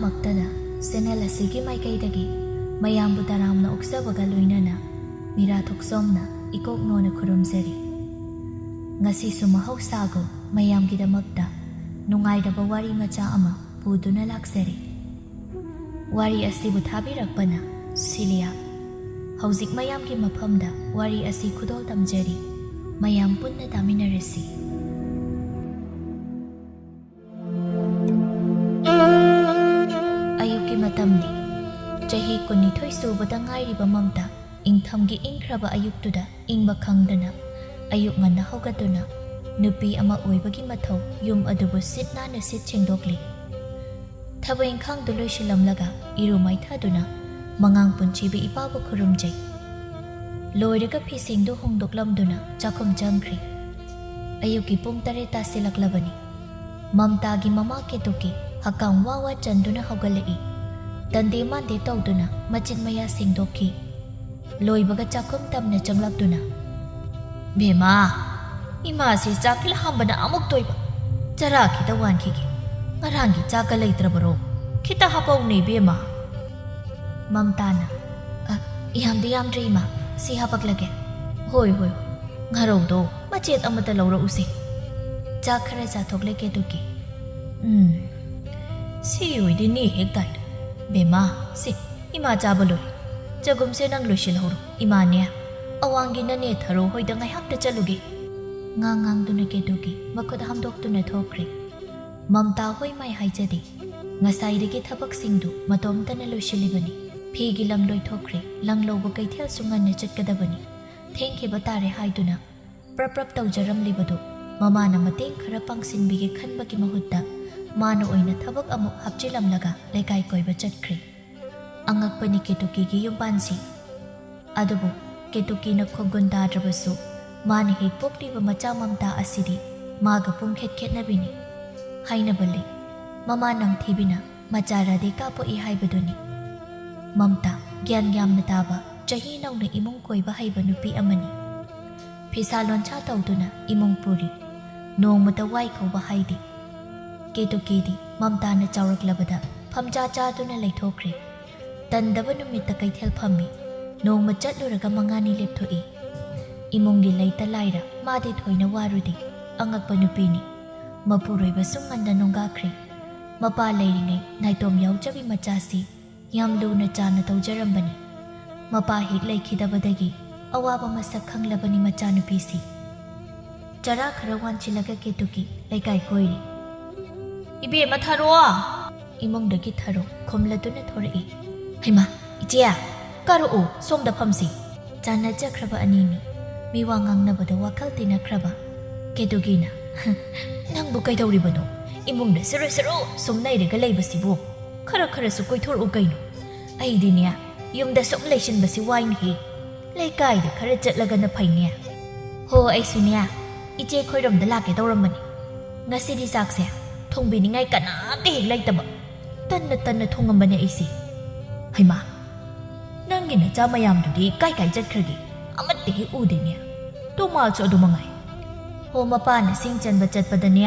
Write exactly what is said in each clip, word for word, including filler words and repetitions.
ꯃꯛꯇꯗ channel ꯑꯁꯤꯒꯤ ꯃꯥꯏꯀꯩꯗꯒꯤ ꯃꯌꯥꯝꯕꯨ ꯇꯔꯥꯝꯅ ꯑꯣꯛꯆꯕꯒ ꯂꯣꯏꯅꯅ ꯃꯤꯔꯥ ꯊꯣꯛꯆꯣꯝꯅ ꯏꯀꯣꯛ ꯅꯣꯟꯅ ꯈꯨꯔꯨꯝꯖꯔꯤ꯫ ꯉꯁꯤꯁꯨ ꯃꯍꯧꯁꯥꯒꯨꯝ ꯃꯌꯥꯝꯒꯤꯗꯃꯛꯇ ꯅꯨꯡꯉꯥꯏꯔꯕ ꯋꯥꯔꯤ ꯃꯆꯥ ꯑꯃ ꯄꯨꯗꯨꯅ ꯂꯥꯛꯆꯔꯤ꯫ ꯋꯥꯔꯤ ꯑꯁꯤꯕꯨ ꯊꯥꯕꯤꯔꯛꯄꯅ ꯁꯤꯂꯤꯌꯥ꯫ ꯍꯧꯖꯤꯛ ꯃꯌꯥꯝꯒꯤ ꯃꯐꯝꯗ ꯋꯥꯔꯤ ꯑꯁꯤ ꯈꯨꯗꯣꯜ ꯇꯝꯖꯔꯤ꯫ ꯃꯌꯥꯝ ꯄꯨꯟꯅ ꯇꯥꯃꯤꯟꯅꯔꯁꯤ꯫ ꯑꯌꯨꯛꯀꯤ ꯃꯇꯝꯅꯤ꯫ ꯆꯍꯤ ꯀꯨꯟꯅꯤꯊꯣꯏ ꯁꯨꯕꯗ ꯉꯥꯏꯔꯤꯕ ꯃꯝꯇꯥ ꯏꯪꯊꯝꯒꯤ ꯏꯪꯈ꯭ꯔꯕ ꯑꯌꯨꯛꯇꯨꯗ ꯏꯪꯕ ꯈꯪꯗꯅ ꯑꯌꯨꯛ ꯉꯟꯅ ꯍꯧꯒꯠꯇꯨꯅ ꯅꯨꯄꯤ ꯑꯃ ꯑꯣꯏꯕꯒꯤ ꯃꯊꯧ ꯌꯨꯝ ꯑꯗꯨꯕꯨ ꯁꯤꯠ ꯅꯥꯟꯅ ꯁꯤꯠ ꯁꯦꯡꯗꯣꯛꯂꯤ꯫ ꯊꯕꯛ ꯏꯪꯈꯥꯡꯗꯨ ꯂꯣꯏꯁꯤꯜꯂꯝꯂꯒ ꯏꯔꯨ ꯃꯥꯏꯊꯗꯨꯅ ꯃꯉꯥꯡ ꯄꯨꯟꯁꯤꯕ ꯏꯄꯥꯕꯨ ꯈꯨꯔꯨꯝꯖꯩ꯫ ꯂꯣꯏꯔꯒ ꯐꯤꯁꯤꯡꯗꯨ ꯍꯣꯡꯗꯣꯛꯂꯝꯗꯨꯅ ꯆꯥꯛꯈꯨꯝ ꯆꯪꯈ꯭ꯔꯤ꯫ ꯑꯌꯨꯛꯀꯤ ꯄꯨꯡ ꯇꯔꯦꯠ ꯇꯥꯁꯤꯜꯂꯛꯂꯕꯅꯤ꯫ ꯃꯝꯇꯥꯒꯤ ꯃꯃꯥ ꯀꯦꯇꯨꯀꯤ ꯍꯛꯀꯥꯝ ꯋꯥ ꯋꯥ ꯆꯟꯗꯨꯅ ꯍꯧꯒꯠꯂꯛꯏ꯫ ꯇꯟꯗꯦ ꯃꯥꯟꯗꯦ ꯇꯧꯗꯨꯅ ꯃꯆꯤꯟ ꯃꯌꯥ ꯁꯦꯡꯗꯣꯛꯈꯤ꯫ ꯂꯣꯏꯕꯒ ꯆꯥꯛꯈꯨꯝ ꯇꯝꯅ ꯆꯪꯂꯛꯇꯨꯅ, "ꯕꯦꯝꯃ, ꯏꯃꯥꯁꯤ ꯆꯥꯛ ꯂꯥꯝꯕꯅ ꯑꯃꯨꯛ ꯇꯣꯏꯕ꯫ ꯆꯔꯥ ꯈꯤꯇ ꯋꯥꯟꯈꯤꯒꯦ꯫ ꯉꯔꯥꯡꯒꯤ ꯆꯥꯛꯀ ꯂꯩꯇ꯭ꯔꯕꯔꯣ? ꯈꯤꯇ ꯍꯥꯞꯄꯧꯅꯦ ꯏꯕꯦꯝꯃ꯫" ꯃꯝꯇꯥꯅ, "ꯑ, ꯌꯥꯝꯗꯤ ꯌꯥꯝꯗ꯭ꯔꯦ ꯏꯃꯥ, ꯁꯤ ꯍꯥꯄꯛꯂꯒꯦ꯫" "ꯍꯣꯏ, ꯍꯣꯏ, ꯍꯣꯏ, ꯉꯥꯔꯧꯗꯣ ꯃꯆꯦꯠ ꯑꯃꯇ ꯂꯧꯔꯛꯎꯁꯦ꯫" ꯆꯥꯛ ꯈꯔ ꯆꯥꯊꯣꯛꯂꯦ ꯀꯦꯇꯨꯀꯤ꯫ "ꯎꯝ, ꯁꯤ ꯑꯣꯏꯗꯤ ꯅꯦ ꯍꯦꯛ ꯇꯥꯏꯗꯣ꯫ ꯕꯦꯝꯃ, ꯁꯤ ꯏꯃꯥ ꯆꯥꯕ ꯂꯣꯏꯔꯦ꯫ ꯆꯒꯨꯝꯁꯦ ꯅꯪ ꯂꯣꯏꯁꯤꯜꯍꯧꯔꯣ, ꯏꯃꯥꯅꯦ ꯑꯋꯥꯡꯒꯤ ꯅꯅꯦ ꯊꯔꯣ ꯍꯣꯏꯗ ꯉꯥꯏꯍꯥꯛꯇ ꯆꯠꯂꯨꯒꯦ꯫" ꯉꯥꯡ ꯉꯥꯡꯗꯨꯅ ꯀꯦꯇꯨꯀꯤ ꯃꯈꯨꯠ ꯍꯥꯝꯗꯣꯛꯇꯨꯅ ꯊꯣꯛꯈ꯭ꯔꯦ꯫ ꯃꯝꯇꯥ ꯍꯣꯏ ꯃꯥꯏ ꯍꯥꯏꯖꯗꯦ꯫ ꯉꯁꯥꯏꯗꯒꯤ ꯊꯕꯛꯁꯤꯡꯗꯨ ꯃꯇꯣꯝꯇꯅ ꯂꯣꯏꯁꯤꯜꯂꯤꯕꯅꯤ꯫ ꯐꯤꯒꯤ ꯂꯪ ꯂꯣꯏꯊꯣꯛꯈ꯭ꯔꯦ, ꯂꯪ ꯂꯧꯕ ꯀꯩꯊꯦꯜꯁꯨ ꯉꯟꯅ ꯆꯠꯀꯗꯕꯅꯤ꯫ ꯊꯦꯡꯈꯤꯕ ꯇꯥꯔꯦ ꯍꯥꯏꯗꯨꯅ ꯄ꯭ꯔꯞ ꯄ꯭ꯔꯞ ꯇꯧꯖꯔꯝꯂꯤꯕꯗꯨ ꯃꯃꯥꯅ ꯃꯇꯦꯡ ꯈꯔ ꯄꯥꯡꯁꯤꯟꯕꯤꯒꯦ ꯈꯟꯕꯒꯤ ꯃꯍꯨꯠꯇ ꯃꯥꯅ ꯑꯣꯏꯅ ꯊꯕꯛ ꯑꯃꯨꯛ ꯍꯥꯞꯆꯤꯜꯂꯝꯂꯒ ꯂꯩꯀꯥꯏ ꯀꯣꯏꯕ ꯆꯠꯈ꯭ꯔꯦ꯫ ꯑꯉꯛꯄꯅꯤ ꯀꯦꯇꯨꯀꯤꯒꯤ ꯌꯨꯝꯕꯥꯟꯁꯤ꯫ ꯑꯗꯨꯕꯨ ꯀꯦꯇꯨꯀꯤꯅ ꯈꯣꯡꯒꯨꯟ ꯇꯥꯗ꯭ꯔꯕꯁꯨ ꯃꯥꯅ ꯍꯦꯛ ꯄꯣꯛꯂꯤꯕ ꯃꯆꯥ ꯃꯝꯇꯥ ꯑꯁꯤꯗꯤ ꯃꯥꯒ ꯄꯨꯡꯈꯦꯠ ꯈꯦꯠꯅꯕꯤꯅꯤ꯫ ꯍꯥꯏꯅꯕ ꯂꯩ, ꯃꯃꯥ ꯅꯝꯊꯤꯕꯤꯅ ꯃꯆꯥ ꯔꯥꯙꯤꯀꯥ ꯄꯣꯛꯏ ꯍꯥꯏꯕꯗꯨꯅꯤ꯫ ꯃꯝꯇꯥ ꯒ꯭ꯌꯥꯟ ꯌꯥꯝꯅ ꯇꯥꯕ, ꯆꯍꯤ ꯅꯧꯅ ꯏꯃꯨꯡ ꯀꯣꯏꯕ ꯍꯩꯕ ꯅꯨꯄꯤ ꯑꯃꯅꯤ꯫ ꯐꯤꯁꯥ ꯂꯣꯟꯁꯥ ꯇꯧꯗꯨꯅ ꯏꯃꯨꯡ ꯄꯨꯔꯤ꯫ ꯅꯣꯡꯃꯇ ꯋꯥꯏ ꯀꯧꯕ ꯍꯥꯏꯗꯦ꯫ ꯀꯦꯇꯨꯀꯤꯗꯤ ꯃꯝꯇꯥꯅ ꯆꯥꯎꯔꯛꯂꯕꯗ ꯐꯝꯆꯥ ꯆꯥꯗꯨꯅ ꯂꯩꯊꯣꯛꯈ꯭ꯔꯦ꯫ ꯇꯟꯗꯕ ꯅꯨꯃꯤꯠꯇ ꯀꯩꯊꯦꯜ ꯐꯝꯃꯤ꯫ ꯅꯣꯡꯃ ꯆꯠꯂꯨꯔꯒ ꯃꯉꯥꯅꯤ ꯂꯦꯞꯊꯣꯛꯏ꯫ ꯏꯃꯨꯡꯒꯤ ꯂꯩꯇ ꯂꯥꯏꯔ ꯃꯥꯗꯤ ꯊꯣꯏꯅ ꯋꯥꯔꯨꯗꯦ꯫ ꯑꯉꯛꯄ ꯅꯨꯄꯤꯅꯤ꯫ ꯃꯄꯨꯔꯣꯏꯕꯁꯨ ꯉꯟꯅ ꯅꯣꯡꯒꯥꯈ꯭ꯔꯦ꯫ ꯃꯄꯥ ꯂꯩꯔꯤꯉꯩ ꯅꯥꯏꯇꯣꯝ ꯌꯥꯎꯖꯕꯤ ꯃꯆꯥꯁꯤ ꯌꯥꯝ ꯂꯨꯅ ꯆꯥꯅ ꯇꯧꯖꯔꯝꯕꯅꯤ꯫ ꯃꯄꯥ ꯍꯦꯛ ꯂꯩꯈꯤꯗꯕꯗꯒꯤ ꯑꯋꯥꯕ ꯃꯁꯛ ꯈꯪꯂꯕꯅꯤ ꯃꯆꯥꯅꯨꯄꯤꯁꯤ꯫ ꯆꯔꯥ ꯈꯔ ꯋꯥꯟꯁꯤꯜꯂꯒ ꯀꯦꯇꯨꯀꯤ ꯂꯩꯀꯥꯏ ꯀꯣꯏꯔꯤ꯫ "ꯏꯕꯦꯝꯃ, ꯊꯥꯔꯛꯑꯣ!" ꯏꯃꯨꯡꯗꯒꯤ ꯊꯥꯔꯣ ꯈꯣꯝꯂꯗꯨꯅ ꯊꯣꯔꯛꯏ꯫ "ꯍꯩꯃꯥ, ꯏꯆꯦ, ꯀꯥꯔꯛꯑꯣ, ꯁꯣꯝꯗ ꯐꯝꯁꯤ꯫" ꯆꯥꯟꯅꯖꯈ꯭ꯔꯕ ꯑꯅꯤꯅꯤ꯫ ꯃꯤꯋꯥ ꯉꯥꯡꯅꯕꯗ ꯋꯥꯈꯜ ꯇꯤꯟꯅꯈ꯭ꯔꯕ ꯀꯦꯇꯨꯀꯤꯅ, "ꯅꯪꯕꯨ ꯀꯩꯗꯧꯔꯤꯕꯅꯣ? ꯏꯃꯨꯡꯗ ꯁꯨꯔꯨ ꯁꯨꯔꯨ ꯁꯨꯝ ꯅꯩꯔꯒ ꯂꯩꯕꯁꯤꯕꯨ? ꯈꯔ ꯈꯔꯁꯨ ꯀꯣꯏꯊꯣꯔꯛꯎ ꯀꯩꯅꯣ꯫ ꯑꯩꯗꯤꯅꯦ, ꯌꯨꯝꯗ ꯁꯨꯝ ꯂꯩꯁꯤꯟꯕꯁꯤ ꯋꯥꯏꯅꯦꯍꯦ꯫ ꯂꯩꯀꯥꯏꯗ ꯈꯔ ꯆꯠꯂꯒꯅ ꯐꯩꯅꯦ꯫" "ꯍꯣ, ꯑꯩꯁꯨꯅꯦ, ꯏꯆꯦ ꯈꯣꯏꯔꯣꯝꯗ ꯂꯥꯛꯀꯦ ꯇꯧꯔꯝꯕꯅꯤ꯫ ꯉꯁꯤꯗꯤ ꯆꯥꯛꯁꯦ ꯊꯣꯡꯕꯤꯅꯤꯡꯉꯥꯏ ꯀꯅꯥꯝꯇ ꯍꯦꯛ ꯂꯩꯇꯕ꯫ ꯇꯟꯅ ꯇꯟꯅ ꯊꯣꯡꯉꯝꯕꯅꯦ ꯑꯩꯁꯦ꯫" "ꯍꯩꯃꯥ, ꯅꯪꯒꯤ ꯅꯆꯥ ꯃꯌꯥꯝꯗꯨꯗꯤ ꯀꯥꯏ ꯀꯥꯏ ꯆꯠꯈ꯭ꯔꯒꯦ? ꯑꯃꯠꯇ ꯍꯦꯛ ꯎꯗꯦꯅꯦ꯫ ꯇꯣꯃꯥꯁꯨ ꯑꯗꯨ ꯃꯉꯥꯏ꯫" "ꯍꯣ, ꯃꯄꯥꯅ ꯁꯤꯡ ꯆꯟꯕ ꯆꯠꯄꯗꯅꯦ,